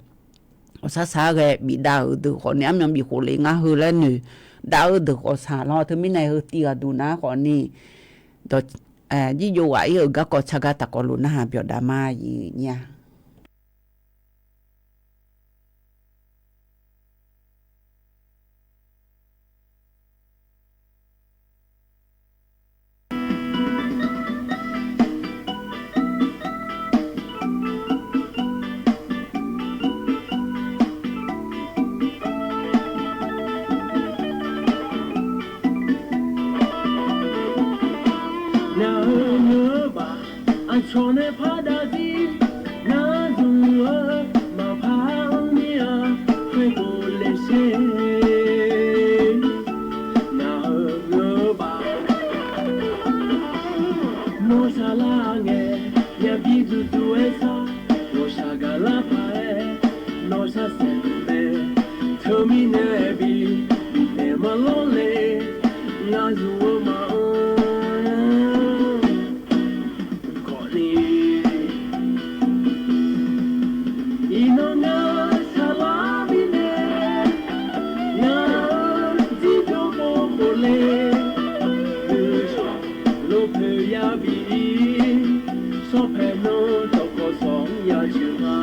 ghawqshar saq-aer ghae bifdav-euq deuq khawf ni armyan bif khof le ngar heu laer noeq dav-eu deuq khawf saq lawr. Teumirnae heu tiv ghaqduq nar khawf ni jirjov ghaq ir-euq garkawv tsaq gar taqkawv lof narhaq byawq dav ma yif nyir-a. Nar-eu ngeur-eu baq aqcawq nae par dav zir nar zmq-eu maqpar-anr mir-a khoerghov le sher. Nar-eu ngeur-eu baq nawr sharlar ngae yabi duidui-aer sar, ghawqshaq gaqlar paq-aer nawr sharsaef mae. Teumirnae bi bifnaeq maqlawr le, ngar zmq-eu maqanr khawfni iqnan ngar saqlar mirnae, ngar-eu jirjov bof khof le, guiqshawq lopoeq yabi-ir, shawrpaeq nan dawqkawq sawq-anr ya coeq ma,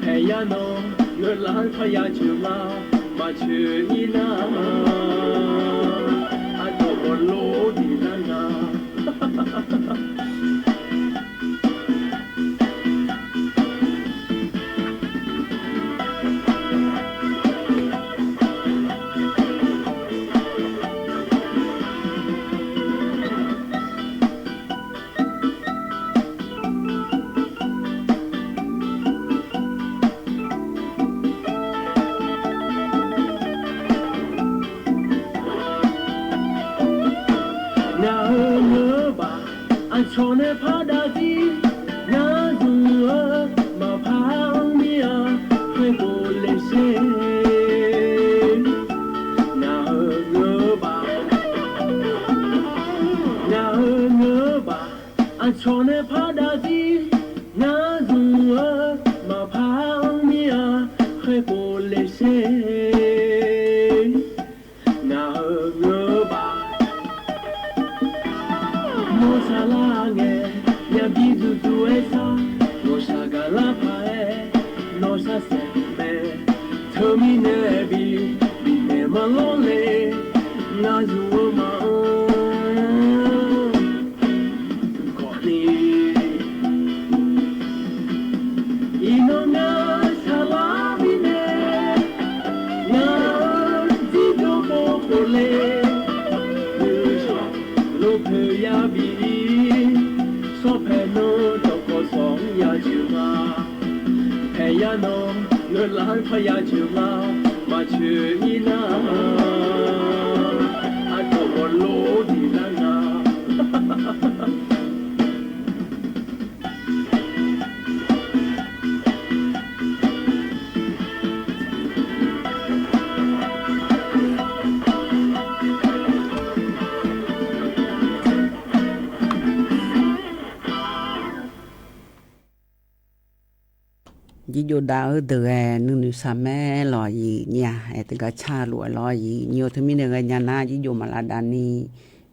paeq ya nan ngeur lar par ya coeq ma, maqcoeq ir nar aqdawq gawqlof-aer diq lar nga. Aqcawq nae pardav zir ngar zmq-eu maqpar-anr mir-a, khoerbof le sher. Ngaq-euq ngeur-eu baq, ngaq-euq ngeur-eu baq, aqcawq nae pardav zir ngar zmq-eu maqpar-anr mir-a, khoerbof le sher. Ngaq-euq ngeur-eu baq, nawr sharlar ngae, yabi dzuqdzuq-aer shar, nawq shaq gaqlar paq-aer, nawr shar saef mae, teumirnae bi, bifnaeq manrlawr le, ngar zmq-eu maqanr khawfni. Iqnan ngar saqlar mirnae, ngar-eu jirjawr bawkhofle, nuishawq lopoeq yabi-ir, shawrpae nan dawqkawq sawq-anr ya joeq ma, paeqya nan ngeur lar-anr par ya joeq ma, maqcoeq-ir nar, aqcawq gawqlor diq lar nga. Jirjov dav-eu deuq ghae nuinoeq saqmaer lawq yiq nyiq-a, aer teugar carluf-aer lawr yiq nyiq-eu. Teumirnae ghaenya nar jirjov maqlav davni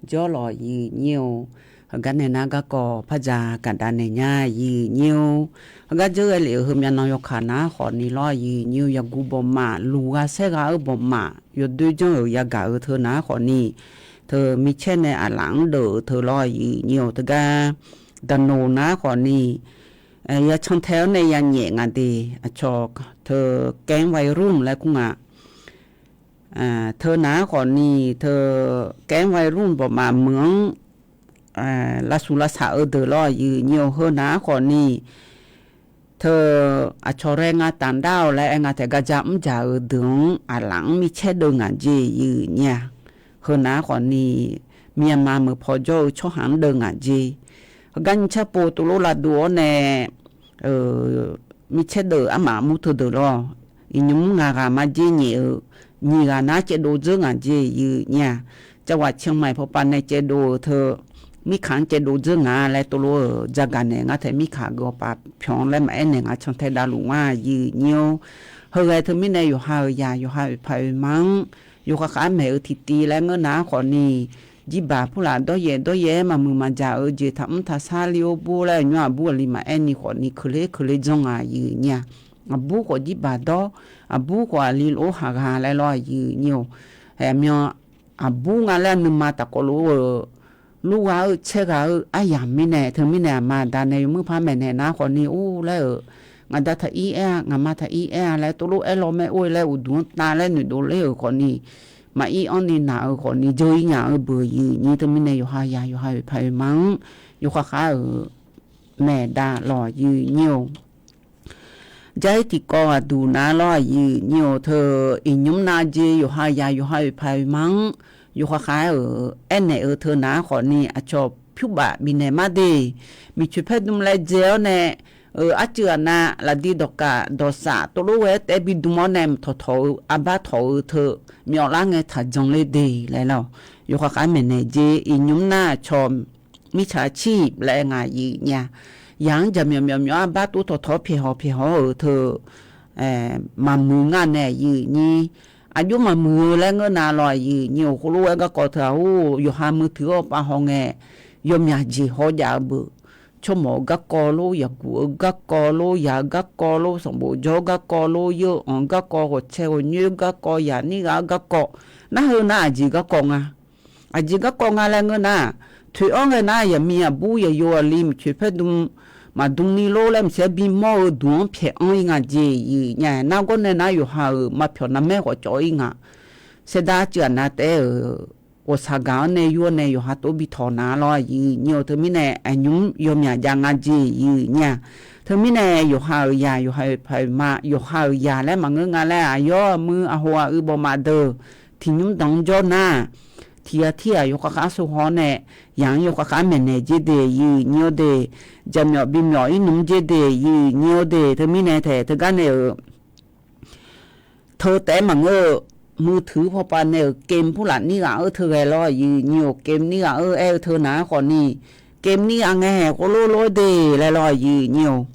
jawr lawq yiq nyiq-eu. Heugar nae nar garkawv par dzaq gaqdav naeq nya yiq nyiq-eu. Heugar dzeur ghae lef-euq heumyav nan yawkaq nar khawfni lawr yiq nyiq-eu. Yaqguv bawqmaf, luqghaq saerghaq-eu bawqmaf yawdoer janr-euq yagaq-eu teu nar khawfni, teu micaer nae aqlaf-anr deuv-eu teu lawr yiq nyiq-eu. Teugar daqnoq nar khawfni, yacantae-awr nae yanyaef nga de, aqcawq teu แก๊งวัยรุ่น laer kur nga. Teu nar khawfni, teu แก๊งวัยรุ่น bawqmaf meuq-anr lavshuq lavsaq-eu deuq lawr yiq nyiq-eu. Heu nar khawfni, teu aqcawq rae nga taqdar-awq laer aer nga taef garja mr dzaq-eu deuq-anr aqlaf-anr micaer deuv ngaq jeq yiq nyiq-a. Heu nar khawfni, Myanmar meuq paw jawr-eu tsawrhaq-anr deuv ngaq jeq. Heugar nyiq car pov tovlof lavdov-awr nae micaer deuq armaf mur teudeuq lawr, iqnymr ngaq ghaq marjer nyaef-eu nyiq ghaq nar caevdov dzeur ngaq jeq yiq nyiq-a. Cawaq เชียงใหม่ pawpav nae caevdov-eu teu, mirkaq-anr caevdov dzeur nga laer tovlof-euq dzaqgaq naeq nga taef mirkaq geuf-awr pav pyawq-anr laer maqaer naeq nga cantae davluf nga yiq nyiq-eu. Heu ghae teumirnae yawqha-euq yaq, yawqha oeqpaq oeqma-anr yawqha khav-aer maeq-eu tiqtiv laer ngeur nar khawfni, jirbaq purlaf dawryaef dawryaef-aer maqmuiq maqjaq-eu jeq taqmr taqsar li-or bur laer aqnymr aqbur aqli maqaer ni khawfni keuvler keuvler janr nga yiq nyiq-a. Aqbur khawf jirbaq dawr, aqbur khawf aqli lof-aer haq gha laer lawr yiq nyiq-eu. Aermyan aqbur nga laer nuima tafkawv lof-eu, lurgha-eu caergha-eu aryamq mirnae teumirnae aqma aqda nae yawmuiq par maeqnaeq nar khawfni or laer-euq, ngaqda taq ir aer-a, ngaqma taq ir aer-a laer tovlof aer law maer or laer uqduq-anr tav laer noeqdov ler-euq khawfni, maqir anr ni naq-eu khawfni dzeur-ir nya-eu beuq yiq nyiq. Teumirnae yawqha yaq, yawqha oeqpaq oeqma-anr yawqha khav-euq maeqdav lawq yiq nyiq-eu. Jar-ir tiqkawv aqduq nar lawr yiq nyiq-eu. Teu iqnymr nav jeq yawqha yaq, yawqha oeqpaq oeqma-anr yawqha khav-aer-euq aernaeq-eu teu nar khawfni, aqcawq pyurbaf bifnaeq mar de. Miqcoeq paer dm laer dzae-awr nae, arcuiv aqnav lafdiq dawqkaf dawqsaf tovlof ghae-aer taef bidm-awr nae tawqtawq-eu arbar tawq-eu teu myawflar ngae taqjan ler de laer lawr. Yawqha khav-aer maeqnaeq jeq iqnymr nar aqcawq mirtsaq cir laer nga yiq nyiq-a. Yaq-anr jaqmyawf myawf myawf arbar tov tawqtawq pyaeqhaw pyaeqhaw-euq teu maqmuiq nga nae yiq nyiq. Aqjox maqmuiq-eu laer ngeur nav lawr yiq nyiq-euq. Khoerlof-aer garkawv teu-aq or, yawqha muiq teu-awr pav haw ngae, yawmyaq jeq haw jav-eu beuq. Tsawrmawf-eu garkawv lor, yaqguq-eu garkawv lor, yaq-eu garkawv lor, sanqbof jawr-eu garkawv lor, yeu-anq garkawv, ghawqcae ghawqnyoer garkawv, yaq nir ghaq-eu garkawv, nar heu nar aqjeq garkawv nga. Aqjeq garkawv nga laer ngeur nar, toeq-anr ghae nar yaqmiq aqbur yaqyo aqli miqcoeq paer dm maqdm ni lor laer maqtser bimawr-eu duq-anr pyaeq anr-ir nga jeq yiq nyae. Nargawr nae nar yawqha-euq maqpyawq narmaer khawf cawv-ir nga. Saerdav arcuiv aqnav taef-aer-euq ghawqshaq gaq-anr nae yur-awr nae yawqha tov bi tawq nar lawr yiq nyiq-eu. Teumirnae aqnymr yawmyaq jav nga jeq yiq nyae. Teumirnae yawqha-euq yaq, yawqha-euq paq ma, yawqha-euq yaq laer maqngeur nga laer aqyawf aqmuiq aqhof aqui bawfmaf deuq tiqnymr danq-anr jawr nar, tiq ghaq tir ghaq yawkhav khav sov haw-awr nae, yaq-anr yawkhav khav maeqnaeq jer de, yif nyi-eu de, jaqmyawf bimyawf ir nmr jer de, yif nyi-eu de, teumirnae taeq teugar nae-euq teu taef-aer maqngeur-eu, muiqtuiq pawpav nae-euq เกม purlaf nir ghaq-eu teu ghae lawr, yif nyi-eu เกม nir ghaq-eu aer-eu teu nar khawfni, เกม nir ghaq ngae haeq khoerlof lof-aer de laer lawr, yif nyi-eu.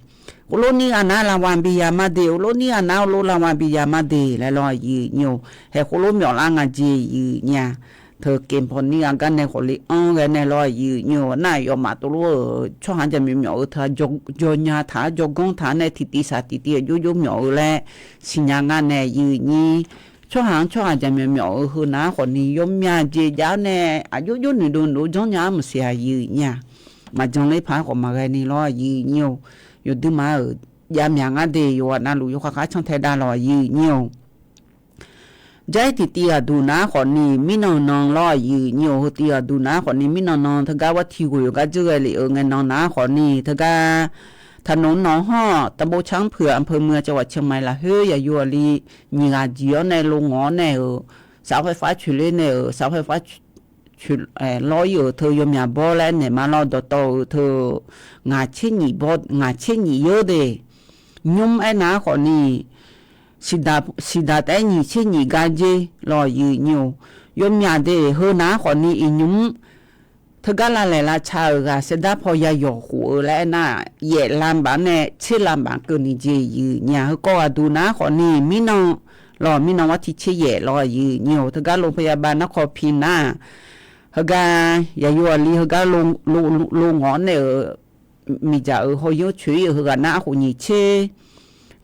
Khoerlof nir ghaq nar lavwaq bi ya ma de, khoerlof nir ghaq nar khoerlof lavwaq bi ya ma de laer lawr, yif nyi-eu. Haeq khoerlof myawf lar nga jeq, yif nyi-a. Teu เกม paw nir ghaq gar nae khawf le-anr ghae nae lawr, yif nyi-eu. Nar aqyawfmaf tov lof-euq tsawrhaq jaqmyawf myawf-eu teu-aq, jawrnya taq-a, jawrganr taq-a nae tiqtiv saq tiqtiv aqjox jox myawf-eu laer siqnya nga nae, yif nyi. Tsawrhaq-anr tsawrhaq jaqmyawf myawf-eu heu nar khawfni, yawmyaq jeq jav-awr nae aqjox jox noeqdov noeqdov janrnya-ar maqsiq-aq, yif nyi-a. Maqjan ler paq-aer khawf maqghae ni lawr, yif nyi-eu. Yawduima-euq javmyaq ngar de, yawqghaq navluf yawkhav khav cantae dav lawq, yif nyi-eu. Jar-ir tiqtiv ghaqduq nar khawfni, mirnan nan lawr, yif nyi-eu. Heu tiv ghaqduq nar khawfni, mirnan nan teugar วัตถุ ghoeq-eu gar dzeur ghae lef-euq ngae nan nar khawfni, teugar taqnoq nan hawr-awq, ตำบลช้างเผือก อำเภอเมือง จังหวัดเชียงใหม่ lafkhoer yaqyo aqli nyiq ghaq jeq-awr nae lo ngawq-awr nae-euq, เสาไฟฟ้า coeqler nae-euq, เสาไฟฟ้า coeq lawr ir-euq teu yawmyaq bawr laer naeq ma lawr, dawqtawv-euq teu ngaq tser nyiq bawr, ngaq tser nyiq yeur de. Nymr aernar khawfni, siqdaq taef-aer nyiq tser nyiq gar jer lawr, yif nyi-eu. Yawmyaq de, heu nar khawfni iqnymr teugar lavlaeq lavca-euq ghaq saerdar paw ya yawq khof-eu laer aernar, yaef lanbaf-anr nae tser lanbaf keuvni jeq, yif nyi-a. Heukawv ghaqduq nar khawfni, mirnan lawr, mirnan วัตถุ tser yaef lawr, yif nyi-eu. Teugar lo payabav nar kawv pi nar, heugar yaqyo aqli heugar lo ngawq-awr nae-euq miqdzaq-euq hawyanr coeq ir-euq heughaq nar arkhof nyiq tser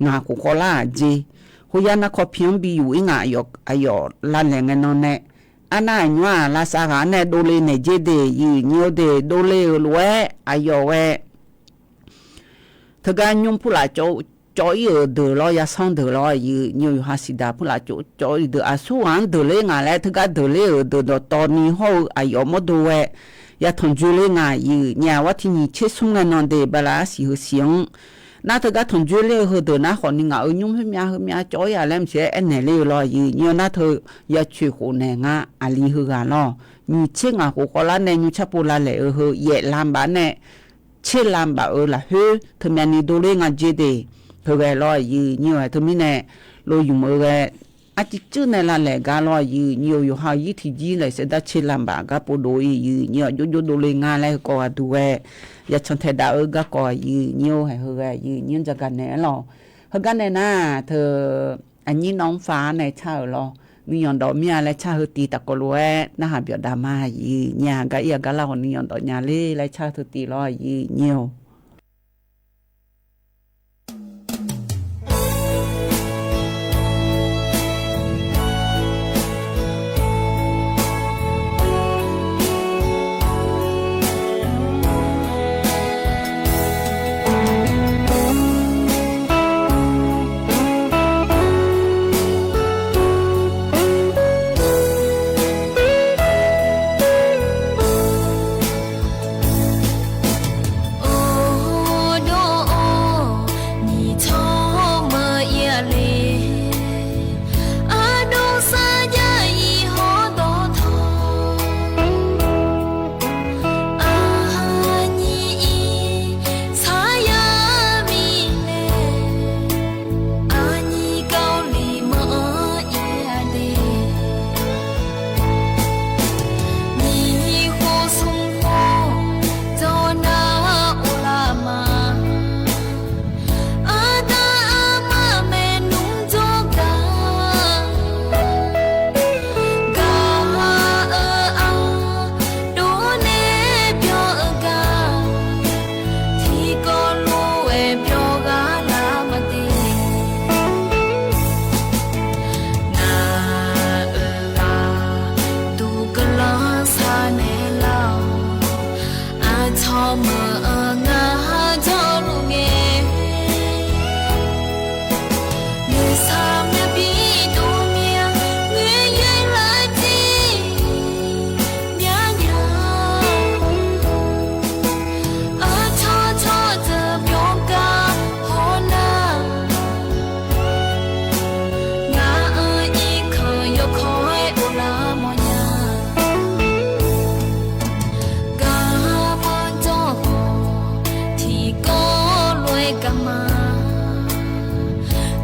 ngaq khof khawvlar-aq jeq. Khoer yar nar kawv pi-anr bi yuf ir ngaq, aqyawf lavlaeq ngae nan nae, arnar aqnymr-aq lavsav ghaq-anr nae dovle naeq jer de, yif nyi-eu de. Dovle-euq lof-aer aqyawf ghae teugar nymr purlaf cawv ir-euq deuq lawr, yasanr deuq lawr, yif nyi-eu. Yawqha siqdaq purlaf cawv cawv ir deuq aqsur ghaq-anr deuq ler nga laer teugar deuq ler-euq deuq dawqtawvni hawr-eu aqyawf mawrdo ghae yatanq dzoerler nga, yif nyi-a. วัตถุ nyiq tser smr ngae nan de, bala arsiq heu siq-anr nar teugar tanq dzoerler-eu heudeuq nar khawfni, ngaq-euq nymr khoermyav heumyav cawv ir-aq laer maqsiq-aer aernaeq ler-eu lawr, yif nyi-eu. Nar teu ya coeq khof naeq nga, aqli heughaq lawr. Nyiq tser ngaq khof khawvlar nae nymr carpov lavlaeq-eu heu yaef lanbaf nae tser lanbaf-euq lafkhoer teumyavni dovler nga jer de. Heughae lawr, yif nyi-eu. Teumirnae lo ymq-eu ghae arciv cuir nae lavlaeq gar lawr, yif nyi-eu. Yawqha-euq yir tiqjir laeq saerdar tser lanbaf gar povdov ir, yif nyi-eu. Aqjox jox dovle nga laer heukawv ghaqduq ghae yacan taedaq-eu garkawv, yif nyi-eu. Haeq heughae yif nyi-anr jagaq naeq-aer lawr. Heugar nae nar teu aqnyir nawv-anr fav-ar nae car-euq lawr. Nuiyanq dawq mir-a laer car heu tiv tafkawv lof-aer narhaq byawf daq ma, yif nyi-a. Gar ir-a gar lar ghawq nuiyanq dawq nya ler laer car teu tiv lawr, yif nyi-eu.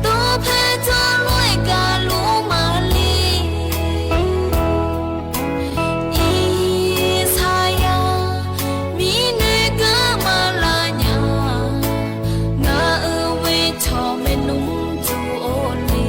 Dawqpae dawrlof-aer gaqluf maqli. Irsaqyar mirnae gar maqlaf nya. Ngaq-euq ghoe cawq maernmr duq-or le.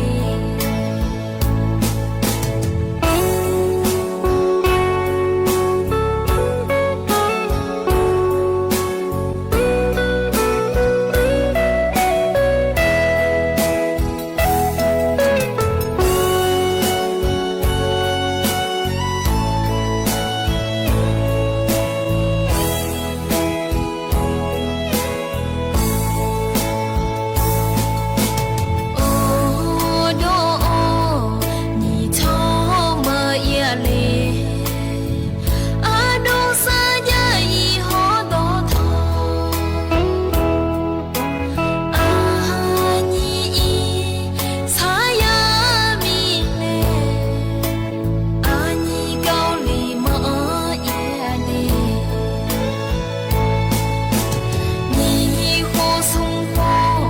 Aqdawr-or, nyiq tawr meuq-ir-a le. Aqdawr sarjax-iq hawr dawqtawq. Aqnyiq irsaqyar mirnae, aqnyiq gawrliq manq-anr ir-a le. Nyiq khof smq khof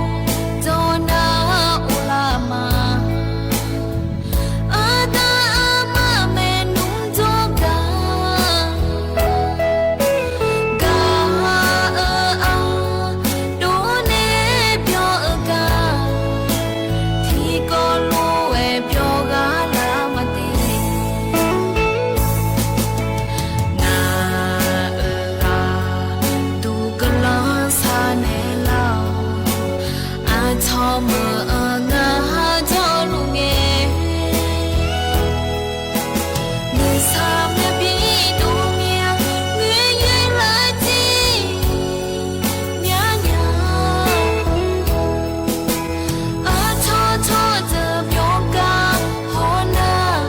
dawqnar uvlar ma. Aqda aqma maernmr dawrgar, gaq-eu aqdawr nae byawr-eu gar, tiqkawv lof-aer byawr ghaq lar ma de. Ngaq-euq ghaq duq guiqlanq sar naeq lar-awq. Aqcawq meuq-anr ngar jawrluf ngae, nuisar maqbi dov mya, ngoer yaer lar jir myar nya. Aqcawq cawqdeuq byawr gar hawr nar,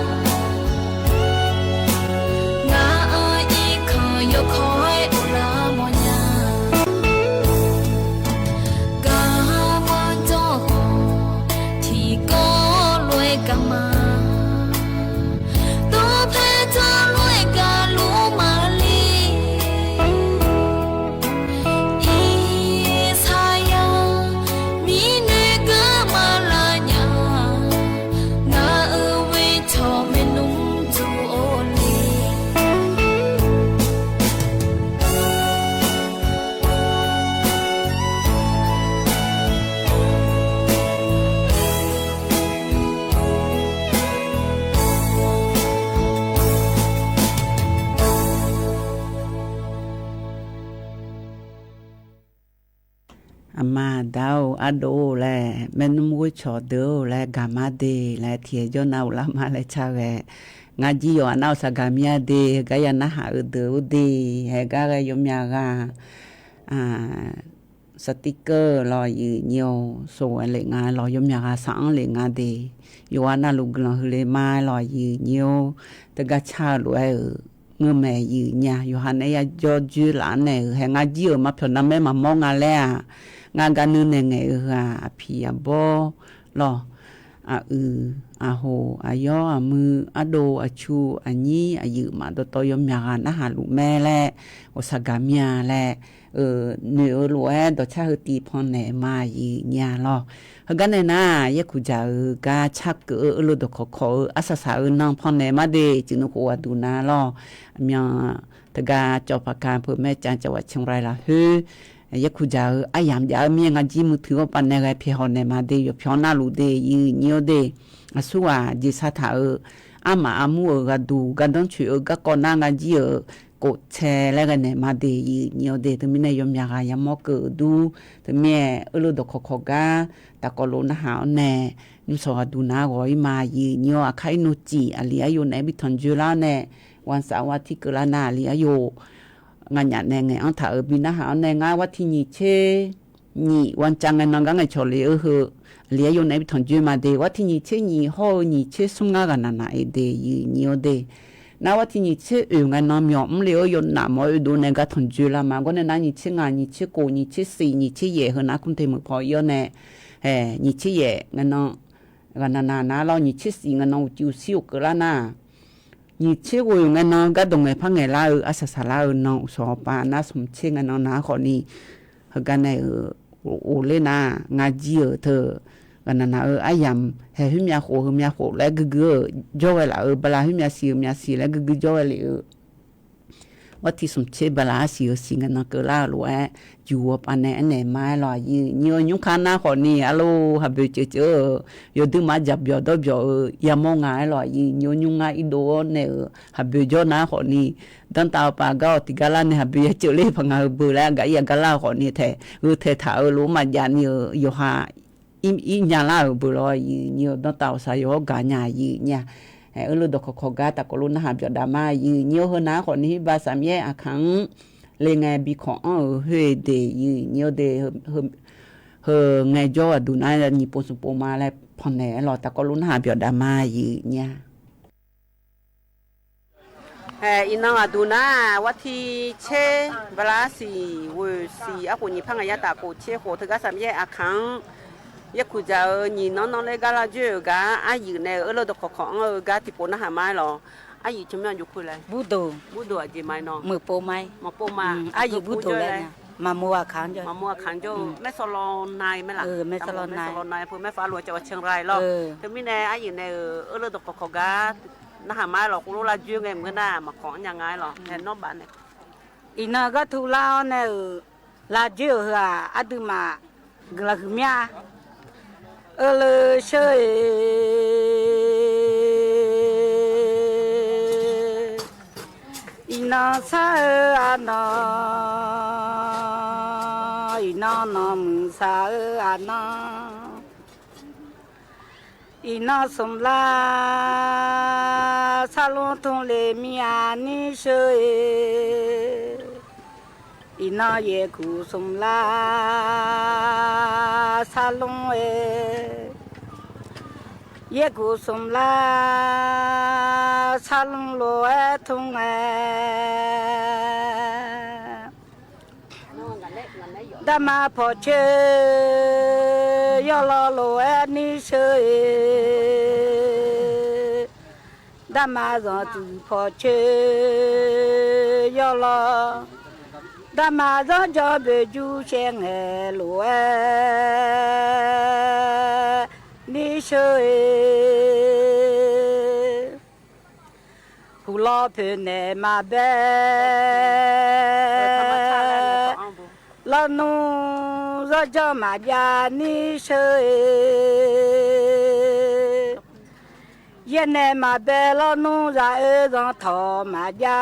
ngaq-anr irkanq yawkawr-aer uvlar mawrnya. Garma dawr-awq, tiqkawv lof-aer garma. Dawqpae dawrlof-aer gaqluf maqli. Irsaqyar mirnae gar maqlaf nya. Ngaq-euq ghoe cawq maernmr duq-or le. Aqma aqda-or, ardov-or laer, maernmr ghoer cawq deuq-or laer, gaqma de laer, tiqhae jawr nar uvlar ma laer car ghae. Ngar jir yawqha nar-awq saqgaq mir-a de, heugar ya narhaq-eu deuq-or de, heugar ghae yawmya ghaq, saqtiqkeuv lawq yuif nyi-or, sof-aer lef nga lawq, yawmya ghaq saq-anr lef nga de, yawqha navluf guiqlanq huiq le ma lawq yuif nyi-or, teugar car-eu lof-aer-euq ngeurmae yuif nya, yawqha nae yajawr joer laf-anr nae-euq hae ngar jir-euq maqpyawq narmaer maqmawr nga laer-aq, ngar gar nuinae ngaeq-eu heu-aq, aqpiq aqbawr lawq, aqyuif aqhoq aqyawr aqmuiq ardov aqcu aqnyir aqyuif maf dawqtawv yawmya ghaq narhaq luf mae laer, ghawqshaq gaq mir-a laer, noeq-eu lof-aer dawqcar heu tiv pannaeq ma yuif nya lawq. Heugar nae nar, yaerkuq dzaq-eu gar carkeuv-eu, eurlov dawqkawq kawq-eu, arsaq saq-eu nan pannaeq ma de, ciqnui khof ghaqduq na lawq. Aqmyan teugar cawv paqka peuq maer cav cawv ghaq canr rai lafkhoer, yaerkuq dzaq-eu aryamq jav-eu mir-aer ngar jir muiqtui-awr bafnaeq ghae pyaeqhaw naeq ma de, yawqpyawq navluf de yuif nyi-or de. Aqsurghaq jeqsar taq-eu armaf armur-euq ghaqduq gardanr coeq-eu garkawv nar ngar jir-euq koftae laer ghae naeq ma de yuif nyi-or de. Teumirnae yawmya ghaq yamawr keuv-eu dur, teumirnae eurlov dawqkawq kawq gar taqkawv lof narhaq-awr nae, nymrshawq ghaqduq nar ghawq-ir ma yuif nyi-awr, aqkar ir nociq aqli aryo naeq-aer bi tanqjoe lar-awr nae, วันเสาร์ วันอาทิตย์ keuvlar nar aqli aryo nganyaf nae ngaeq-anr taq-euq bi narhaq-awr nae, ngar วันที่ nyiq tser nyiq วันจันทร์ ngae nan gar ngaeqcawq le-eu heu, aqli aryo naeq-aer bi tanqjoe ma de, วันที่ nyiq tser nyiq hawr-eu nyiq tser smr ngar ghaqnaq naq-iq de yuif nyi-or de. Nar วันที่ nyiq tser oeq ngae nan myawq mr le-eu yawnaf mawf-aer oedov nae gar tanqjoe lar ma. Gawr nae nar nyiq tser ngaq nyiq tser kof nyiq tser siq nyiq tser yaeq heu nar kumte meuq paw ir-awr nae, nyiq tser yaeq ngae nan ghaqnaq naq nar lawr, nyiq tser siq ngae nan uqcif uqsir uqkeuvlar nar, nyiq tser ghoeq ngae nan gardawq ngaeqpar ngaeqlar-eu arsaq saqlar-eu nan uqshawq awqpav nar smq tser ngae nan nar khawfni, heugar nae-euq of ler nar, ngar jir-euq teu ghaqnaq naq-eu aryamq haeq khoermyav khof heumyav khof laer guiqguiq-eu jawr ghae laf-euq, bala khoermyav siq heumyav siq laer guiqguiq jawr ghae lef-eu, gawrtiq smq tser bala arsiq-eu siq ngae nan keuvlar-eu lof-aer, juq-eu pavnae aernaeq ma-aer lawq aqyuif nyi-eu nymrkar nar khawfni arlor haqboeq ceuv ceuv-eu, yawduir maqjaq byawq dawr byawq-eu yamawr nga-aer lawq aqyuif nyi-eu nymr ngar irdov-awr nae-euq haqboeq jawr nar khawfni, danrtav-eu paq gar-awq tiqgar lar nae haqboeq ya ceuv ler paq nga-eu beu laer aqgaf ir yaqgar lar-eu khawfni taeq gheu taeq taq-eu lof-aer maqjav ni-euq yawqha ir nya lar-euq beu lawr aqyuif nyi-eu danrtav-awq saq yawq-awr gaq nya aqyuif nyi-a. Eurleur dawqkawq kawq gar taqkawv lof narhaq byawq dav ma aqyuif nyi-eu heunav-anr khawfni Himba Saqmyaer aqkaq-anr le ngae bi kawq anr-euq khoer-eu de aqyuif nyi-eu de heu ngae jawr aqduq nar nyiq pov smq pov ma laer pannaeq-aer lawq taqkawv lof narhaq byawq dav ma aqyuif nyi-a. Iqnan aqduq nar, warti tser bala arsiq ghoeq siq arkhof nyiq par ngaq yar taf khof tser khof teugar Saqmyaer aqkaq-anr yaerkuq dzaq-eu nyiq nanr nanr laer gar lar dzoer-euq gar aryuif nae-euq eurleur dawqkawq kawq anr-eu gar tiqpov narhaq ma-aer lawq. Aryuif teu myanr jov kur laer, Burdoq aqjeq ma-aer nawr, meuqpov ma-aer, maqpov ma, aryuif Burdoq laer, maqmov aqkaq-anr jawr, maqmov aqkaq-anr jawr-eu, maersawq lawnae mae laf, maersawq lawnae, maersawq lawnae peuq maersawq arlof-aer cawq ceuq ghaq-ir lawr. Teumirnae aryuif nae-euq eurleur dawqkawq kawq gar narhaq ma-aer lawq, khoerlof lar dzoer ngae maqngeur nar maqkawq-anr nya nga-aer lawq. Aer nawr baf nae, iqnan gar tu lar-awr nae-euq lar dzoer-euq heu-aq aqduimaf guiqlanq huiqmya-a. Eurleur sheur-eq, iqnan sar-eu aqnan, iqnan nanqmuiq saq-eu aqnan, iqnan smq lar sarlmr tmr le mir-a nir sheur-eq, iqnan yaerkuq smq lar sarlmr-aer, yaerkuq smq lar sarlmr lof-aer tmr ngae, darma pawqcoer yawlaw lof-aer nir sheur-eq, darma zanqtsuif pawqcoer yawlaw, darma zanrjan boeqjur shaer ngae lof-aer nir sheur-eq, huqlawr poeqnaeq maqbae lawnmr zanrjan maqjav nir sheur-eq, yaernaeq maqbae lawnmr zaq-eu zanqtawq maqjav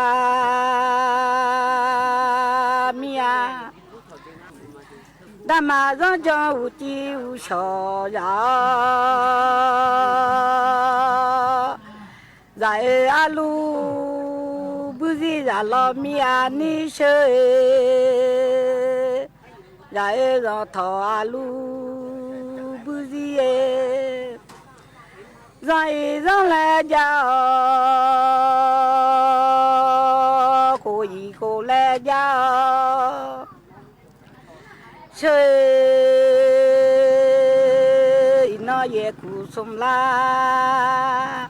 mir-a, darma zanrjan uqtiv uqshawq zaq-awr, zaq-eu arlur burzir zaq law mir-a nir sheur-eq, zaq-eu zanqtawq arlur burzir-aer, zanq-iq zanr laer jav-awq, khof-iq khof laer jav-awq, sheur-eq, iqnan yaerkuq smq lar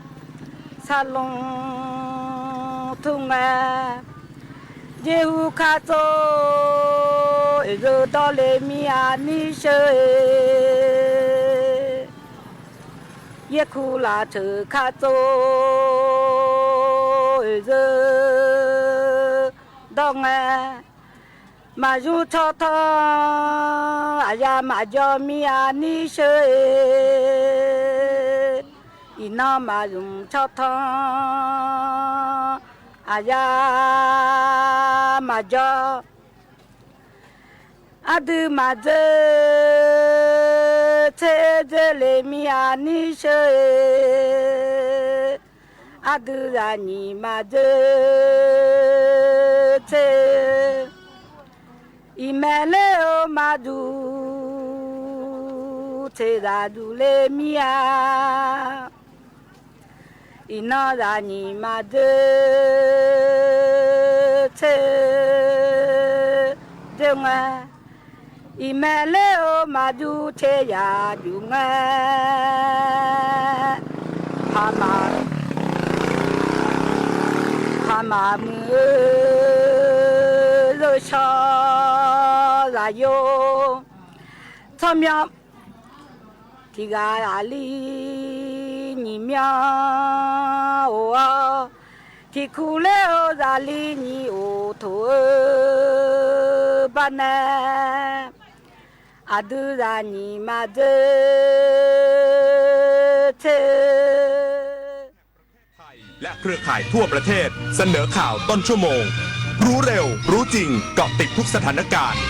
sarlmr tmr ngae, jeqhu khartsov oeqzeu dawr le mir-a nir sheur-eq, yaerkuq lafceuq khartsov oeqzeu dawr ngae, maqzmr tsawrtanq aqya maqjawr mir-a nir sheur-eq, iqnan maqzmr tsawrtanq aqya maqjawr, aqdui maqdzeur tser dzeur le mir-a nir sheur-eq, aqdui zaqnyiq maqdzeur tser, iqmaeq ler-eu maqduq tser zaqduq le mir-a, iqnan zaqnyiq maqdzeur tser dzeur ngae, iqmaeq ler-eu maqduq tser zaqduq ngae, paqmaq, paqmaq muiq-eu zeushawr zaqyo, Tawrmyanr tiqghaq aqli nyiq myanr of-awr, tiqkuq ler-eu zaqli nyiq of toq-eu bar nae, aqdui zaqnyiq maqdzeur tser-eu และเครือข่ายทั่วประเทศเสนอข่าวต้นชั่วโมง รู้เร็ว รู้จริง เกาะติดทุกสถานการณ์